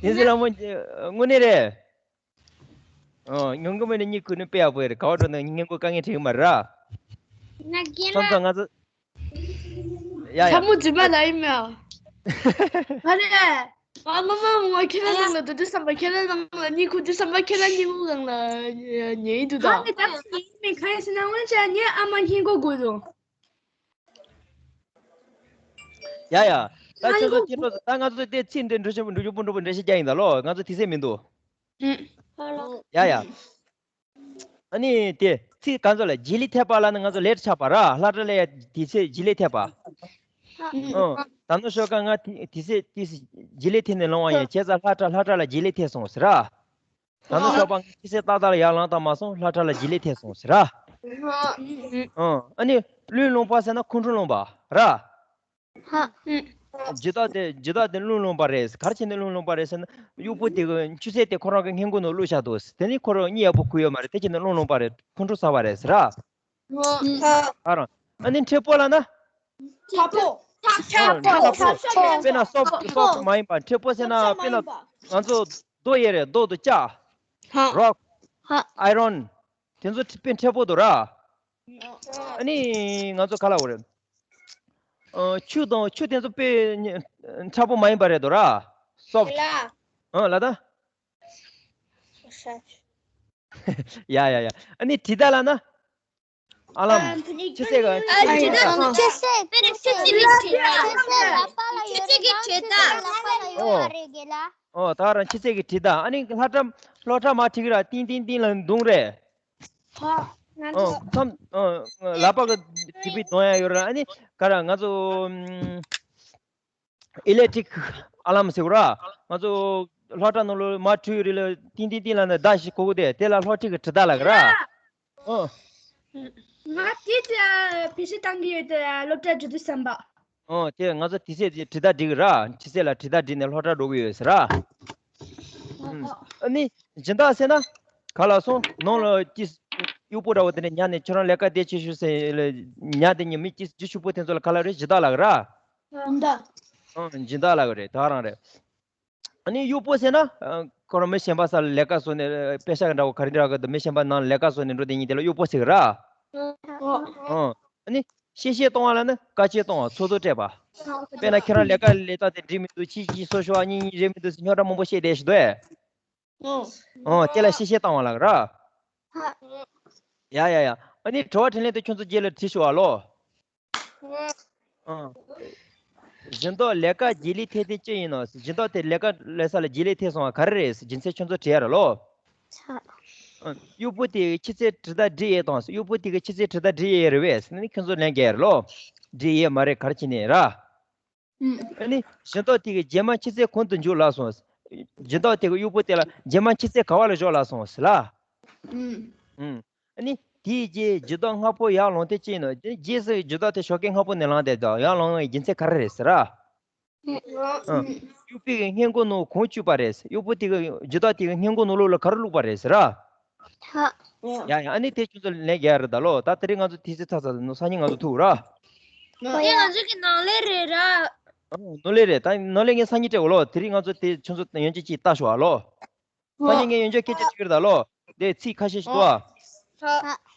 བསྟན་འཛིན་ལྷ་མོ་དངོས་གནས་རེད། ཨོ་སྔས་མགོ་མེད་ནས་གཉིད་ཁུག་ནི་དཔེ་ཡག་པོ་རེད། ག་པར་འགྲོ་ན་སྔས་མགོ་དཀའ་ངལ་འཕྲད་ཀྱི་མ་རེད་ར། ང་རྒན་ལགས། ཁྱོད་ཚོ་ང་ཚོ། ཡ་ཡ། ལྷ་མོ་རྫུན་མ་ལ་ཡིན་མེད། ཨ་རེད། ཨ་མ་མ་མ་ཁྱེད་རང་ནང་ལ་འདུག་དུས་བསམ་པ་ཁྱེད་རང་ནང་ལ་གཉིད་ཁུག་དུས་བསམ་པ་ཁྱེད་རང་གཉིད་ཁུག་སྒང་ལ་ཉལ་ཡིན་འདུག་ད། ཨ་ནི་ད་ཉལ་ཡིན་མིན་གང་ཡིན་ཟེར་ན་སྔོན་ཆད་ངའི་ཨ་མ་སྔས་མགོ་དགོས་འདུག་ཡ་ཡ། ད་ཁྱོད་ཚོ་ཁྱེད་ཚོ་ད་ང་ཚོ་དེ་ཚིག་འདི་འགྲོ་ཆེན་པོ་འགྲོ་རྒྱུ་པོ་འགྲོ་པོ་འགྲེལ་བཤད་རྒྱག་ཡིན་ད་ལོ། ང་ཚོ་དུས་ཚོད་མི་འདུག་ཡ་ཡ། ཨ་ནི་དེ་ཚིག་གང་ཚོ་ལ་བྱེད་ལས་འཐད་པ་ལ་ནི་ང་ཚོ་ལེ་ཊི་ཆགས་པ་ར། སློབ་གྲྭ་ལ་ཡ་དུས་ཚོད་བྱེད་ལས་འཐད་པ། ཨང་། ད་ནུ་ཤོ་ཀ་ང་དེ་དེ་སེ་དེ་སེ་བྱེད་ལས་ཐེབས་ནས་ལོང་བ་ཡིན། བྱས་ཙང་ལྷ་བྲག་ལྷ་བྲག་ལ་བྱེད་ལས་ཐེབས་སོང་ཟེར་ར། ད་ནུ་ཤོ་པ་ང་དེ་སེ་ཏག་ཏག་ལ་ཡར་ལངས་དང་མ་སོང་། ལྷ་བྲག་ལ་བྱེད་ལས་ཐེབས་སོང་ཟེར་ར། ཨ་ནི་ཀླུ་ལུང་པ་ཟེར་ན་ཁོང་ཁྲོ་ལུང་པ་ར། ཇི་ལྟར་དེ་ཇི་ལྟར་དེ་ཀླུ་ལུང་པ་རེད། ག་རེ་བྱས་ནས་ཀླུ་ལུང་པ་རེད་ཟེར་ན། གཡོག་པོ་དེ་གི་ཆུ་སེར་དེ་ཁོ་རང་གི་སྔས་མགོ་ནང་བླུགས་བཞག་འདུག། དེ་ནི་ཁོ་རང་གཉིད་ཡག་པོ་ཁུག་ཡོད་མ་རེད། དེ་བྱས་ནས་ཀླུ་ལུང་པ་རེད། ཁོང་ཁྲོ་ཟ་བ་རེད་ཟེར་ར། ཨ་རང་། ཨ་ནི་མཁྲེགས་པོ་ལབ་ན། ཁྲག་པོ། ཁྲག་པོ། དཔེར་ན་སོབ་སོབ་མ་ཡིན་པ། མཁྲེགས་པོ་ཟེར་ན་དཔེར་ན་ང་ཚོ་རྡོ་ཡོད་རེད། རྡོ་དང་ལྕགས། རོག། ཨའི་རོན། དེ་ཚོ་དཔེ་མཁྲེགས་པོ་འདུག་ར། ཨ་ནི་ང་ཚོ་ག་ལབ་དགོས་རེད། ཨ། ཆུ་དང་ཆུ་དེ་ཚོ་དཔེ་མཁྲེགས་པོ་མ་ཡིན་པ་རེད་འདུག་ར། སོབ། ཨ་ལ་ད། ཡ་ཡ་ཡ། ཨ་ནི་དྲི་ཟ་ལབ་ན། ཨ་ལམ། ཆུ་སེར་ག་ཆུ་སེར་ག་ཆུ་སེར་དཔེར་ན་ཆུ་སེར་གི་དྲི་ཟ། ཆུ་སེར་ལག་པ་ལ་ཡོད་རེད། ཆུ་སེར་གི་དྲི་ཟ། ལག་པ་ལ་ཡོད་རེད་ག་ལ། ཨོ་ད་རང་ཆུ་སེར་གི་དྲི་ཟ། ཨ་ནི་ལྷ་ཁྲ་ལྷོ་ཁྲ་མ་ཁྲིག་ར་ཏིང་ཏིང་ཏིང་ལ་རྡུང་རེད། ཨོ་མཚམས་ཨོ་ལག་པ་གི་དྲི་བི་རྡུང་ཡ་ཡོད་ར། ཨ་ནི་ག་ར་ང་ཚོ་ཨི་ལེག་ཊིག་ཨ་ལམ་ཟེར་གོ་ར། ང་ཚོ་ལྷོ་ཁྲ་ནང་ལོ་མ་ཁྲུས་རི་ལ་ཏིང་ཏིང་ཏིང་ལ་ནི་ཟླ་ཞིག་གོ་གོ་དེ་དེ་ལ་ལྷོ་ཁྲིག་གི་དྲི་ཟ་ལ་ག་ར། ཨོ། ང་དེ་དེ་བེད་སྤྱོད་བཏང་གི་ཡོད་དེ་སློབ་གྲྭ་འགྲོ་དུས་བསམ་པ། ཨོ་དེ་ང་ཚོ་དེ་སེ་དེ་དྲི་ཟ་སྒྲིག་གི་ར། དེ་སེ་ལ་དྲི་ཟ་སྒྲིག་ནས་ལྷོ་ཁྲ་འགྲོ་གི་ཡོད་ཟེར་ར། ཨ་ནི་སྦྱིན་བདག་ཟེར་ན་ག་ལ་སོང་ནང་ལ་ཅི་གཡོག་པོ་འདྲ་བོ་དེ་འདྲ་ཉར་ནས་ཁྱོད་རང་ལས་ཀ་དེ་བྱེད་ཤོག་ཟེར་ལ་ཉར་དེ་ཉིན་མི་ཅི་རྒྱུ་ཕྱུག་པོ་དེ་ཚོ་ལ་ག་ལ་རེད། སྦྱིན་བདག་ལ་གི་ར། ཨོ་སྦྱིན་བདག་ལ་གི་རེད། ད་རང་རེད། ཨ་ནི་གཡོག་པོ་ཟེར་ན་ཨ་ཁོ་རང་མི་གཞན་པ་ས་ལ་ལས་ཀ་བཟོ་ནས་པེ་ཤག་འདྲ་བོ་ག་རེ་འདྲ་གི་འདུག་མི་གཞན་པ་ནང་ལས་ཀ་བཟོ་ནས་འགྲོ་དེ་ཉིན་དེ་ལ་གཡོག་པོ་ཟེར་གི་ར། ཨོ། ཨ་ནི་གཤེ་གཤེ་གཏོང་བ་ལ་ནི་དཀའ་སྤྱད་གཏོང་བ། ཚོགས་གཙོ་སྤྲད་པ། དཔེར་ན་ཁྱེད་རང་ལས་ཀ་ལས་སྟངས་དེ་འགྲིག་མི་འདུག་ཅི་ཅི་སོ་ཤོ་ཨ་གཉིས་གཉིས་རེད་མི་འདུག་ཟེར་རྙོག་དྲ་མང་པོ་བཤད་བསྡད་ཤི་འདུག་ཨེ། ཨོ་དེ་ལ་གཤེ་གཤེ་བཏང་བ་ལ་གི་ར། ཡ་ཡ་ཡ། ཨ་ནི་དྲི་བ་དྲིས་ལན་དེ་ཁྱོད་ཚོ་རྗེས་ལ་དྲིས་ཤོག་ཨ་ལོ། ཨ། སྦྱིན་བདག་ལས་ཀ་བགྱིས་ལས་ཐེབས་དེ་ཅི་ཡིན་ནོ། སྦྱིན་བདག་དེ་ལས་ཀ་ལས་ས་ལ་བགྱིས་ལས་ཐེབས་སོང་བ་ག་རེ་རེད། རྒྱུ་མཚན་ཁྱོད་ཚོ་དྲིས་ཡ་ར་ལོ། ཨ། གཡོག་པོ་དེ་གི་ཆུ་ཚོད་དྲི་ཟ་སྒྲིག་ཡས་དང་། གཡོག་པོ་དེ་གི་ཆུ་ཚོད་དྲི་ཟ་སྒྲིག་ཡས་རེད་བས་ཟེར་ནས་ཁྱོད་ཚོ་ལན་རྒྱག་ཡ་ར་ལོ། སྒྲིག་ཡས་མ་རེད་ག་རེ་བྱས་ནས་ར། ཨ་ནི་སྦྱིན་བདག་དེ་གི་རྗེས་མ་ཆུ་ཚོད་གང་དུ་འཇུག་ལབ་སོང་། སྦྱིན་བདག་དེ་གི་གཡོག་པོ་དེ་ལ་རྗེས་མ་ཆུ་ཚོད་ག་བ་ལ་འཇོག་ལབ་སོང་ཟེར་ལ། ཨ་ནི་དེའི་རྗེས་སྦྱིན་བདག་སྔ་པོ་ཡར་ལངས་དེ་ཅི་ཡིན་ནོ། རྗེས་སུ་སྦྱིན་བདག་དེ་ཞོགས་ཀས་སྔ་པོ་ནས་ལངས་དེ་དང་ཡར་ལངས་ཡི་རྒྱུ་མཚན་ག་རེ་རེད་ཟེར་ར། ཨ། གཡོག་པོའི་སྔས་མགོ་ནང་གང་བཅུག་པ་རེད། གཡོག་པོ་དེ་གི་སྦྱིན་བདག་དེ་གི་སྔས་མགོ་ནང་ལོགས་ལ་ག་རེ་བླུགས་པ་རེད་ཟེར་ར། ཡ་ཡ། ཨ་ནི་དེ་ཁྱོད་ཚོ་ལན་རྒྱག་ཡ་རེད་ད་ལོ། ད་དེ་རིང་ང་ཚོ་དུས་ཚོད་ཚར་ཚར་ནོ། སང་ཉིན་ང་ཚོ་ཐུག་ར། དེ་ང་ཚོ་གི་ནང་ལས་རེད་ར། ཨ། ནོར་ལས་རེད། ད་ནོར་ལས་ངས་སང་ཉིན་སྤྲད་གོ་ལོ། དེ་རིང་ང་ཚོ་དེ་ཁྱོད་ཚོ་ཡོན་ཆབ་ཅིག་ལྟ་ཤོག་ཨ་ལོ། སང་ཉིན་ངས་ཡོན་ཆབ་སྐད་ཆ་དྲི་གི་རེད་ད་ལོ། དེ་ཚིག་ཁ་ཤས་ཤིག་འདུག་ཨ།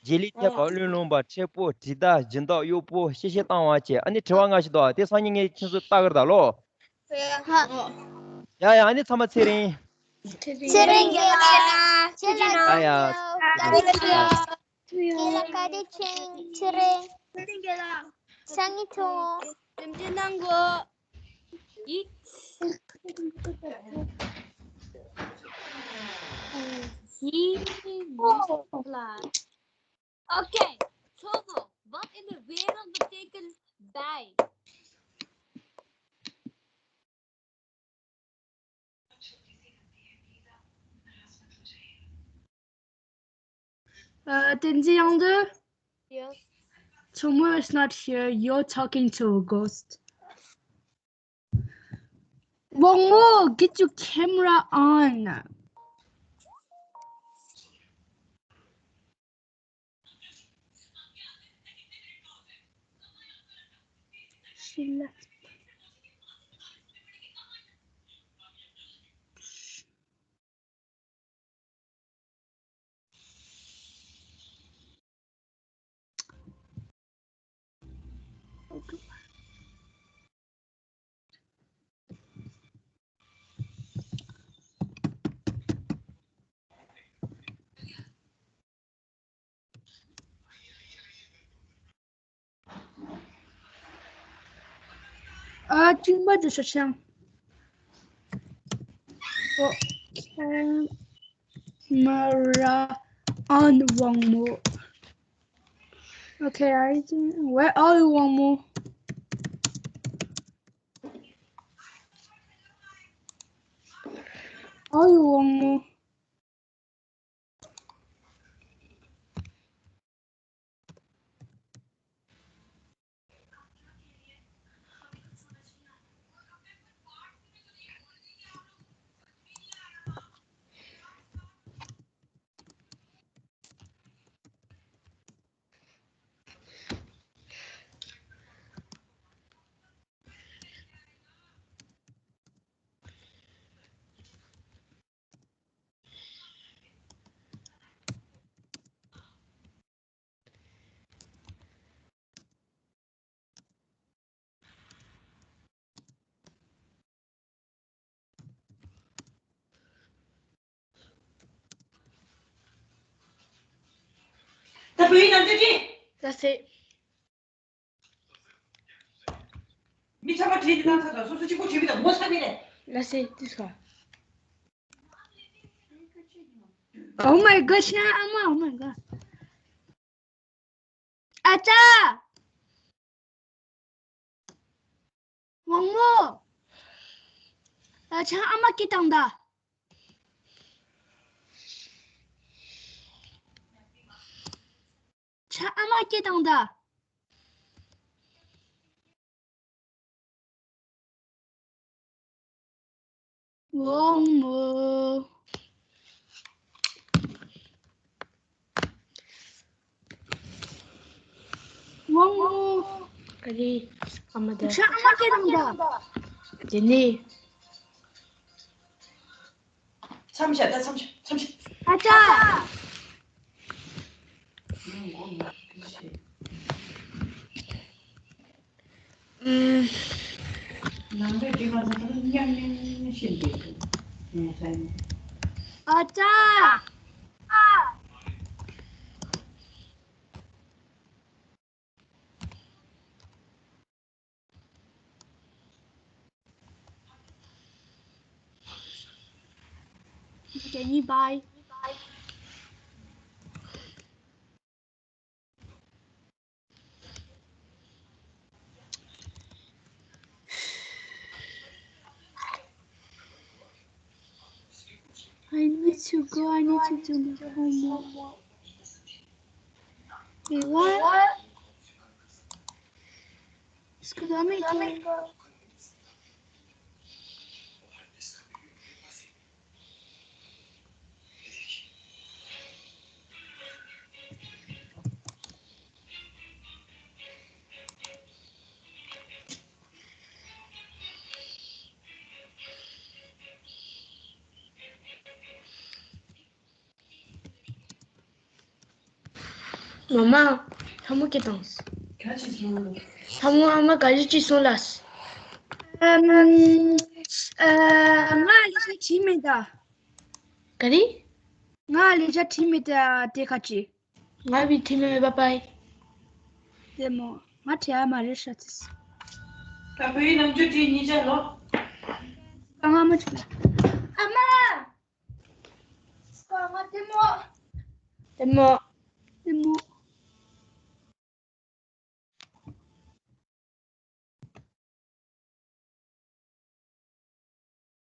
བྱེད་ལས་ཐེབས་པ། ཀླུ་ལུང་པ། མཁྲེགས་པོ། དྲི་ཟ། སྦྱིན་བདག། གཡོག་པོ། གཤེ་གཤེ་བཏང་བ་བཅས། ཨ་ནི་དྲི་བ་ལྔ་ཞིག་འདུག་ཨ། དེ་སང་ཉིན་ངས་ཁྱོད་ཚོ་ལྟ་གི་རེད་ད་ལོ། ཡ་ཡ། ཨ་ནི་ཚང་མ་ཚེ་རིང་། ཚེ་རིང་རྒན་ལགས། ཚེ་རིང་། ཡ་ཡ། ཚེ་རིང་རྒན་ལགས། རྒན་ལགས་བཀའ་དྲིན་ཆེ། ཚེ་རིང་། ཚེ་རིང་རྒན་ལགས། སང་ཉིན་ཐུག། རིམ་གྲོ་གནང་དགོས། ཡི། ཡི། ལ། Okay, Chogo, what in the world would taken by? Uh, Tenzin Yangdu? Yes. Chomo is not here. You're talking to a ghost. Wongmo, get your camera on. She left. ཨ། ཅིང་པ་ཇི་ཤ་ཤང་། ཨོ། ཁེ་མ་ར་ཨན་ཝང་མོ། Okay, I think, where are you, Wang Mo? ཨོ་ཡོ་དབང་མོ། ད་བོད་ཡིག་ནང་བཅུད་ཁྲིད། ལགས་སེ། མི་ཚང་མ་བྲིས་ཏེ་བཏང་ཚར་དང་སོ་སོ་གཅིག་པོ་བྲིས་པ་དང་ངོ་ཚ་མི་རེད། ལགས་སེ་དུས་སོ། Oh my god, ཤ་ཨ་མ། Oh my god. ཨ་ཅག་དབང་མོ། ཨ་ཅག་ཨ་མ་སྐད་བཏང་ད། ཅག་ཨ་མ་སྐད་བཏང་ད། དབང་མོ། དབང་མོ། ག་རེ། ཨ་མ་ད། ཅག་ཨ་མ་སྐད་བཏང་ད། དེ་ནས། མཚམས་བཞག་ད། མཚམས་བཞག་མཚམས་བཞག་ཨ་ཅག་ཨུམ། ནང་པའི་སྒྲིག་པ་ཚང་མ་མཉམ་མཉམ་ཤེས་འདུག་ཨ་ཅག Okay, bye. I need to go. I need to do my homework. Wait, what? Excuse me. མ་མ། ལྷ་མོ་སྐད་བཏང་། ག་ཅི་སོང་། ལྷ་མོ་ཨ་མ་ག་རེ་ཅི་སོང་ལགས། ཨམ། ཨ། ང་ལས་བྱ་བྲིས་མེད་ད། ག་རེ། ང་ལས་བྱ་བྲིས་མེད་ད་དེ་ག་ཅི། ང་བི་ཐི་མེ་བ་པའི། དེ་མོ། ང་བྲིས་ཨ་མ་རེ་ཤ་ཚིས། ད་བོད་ཡིག་ནང་བཅུད་ཁྲིད་གཉིས་ཆ་ལོ། ད་ང་མ་བྲིས། ཨ་མ། ང་དེ་མོ། དེ་མོ། དེ་མོ།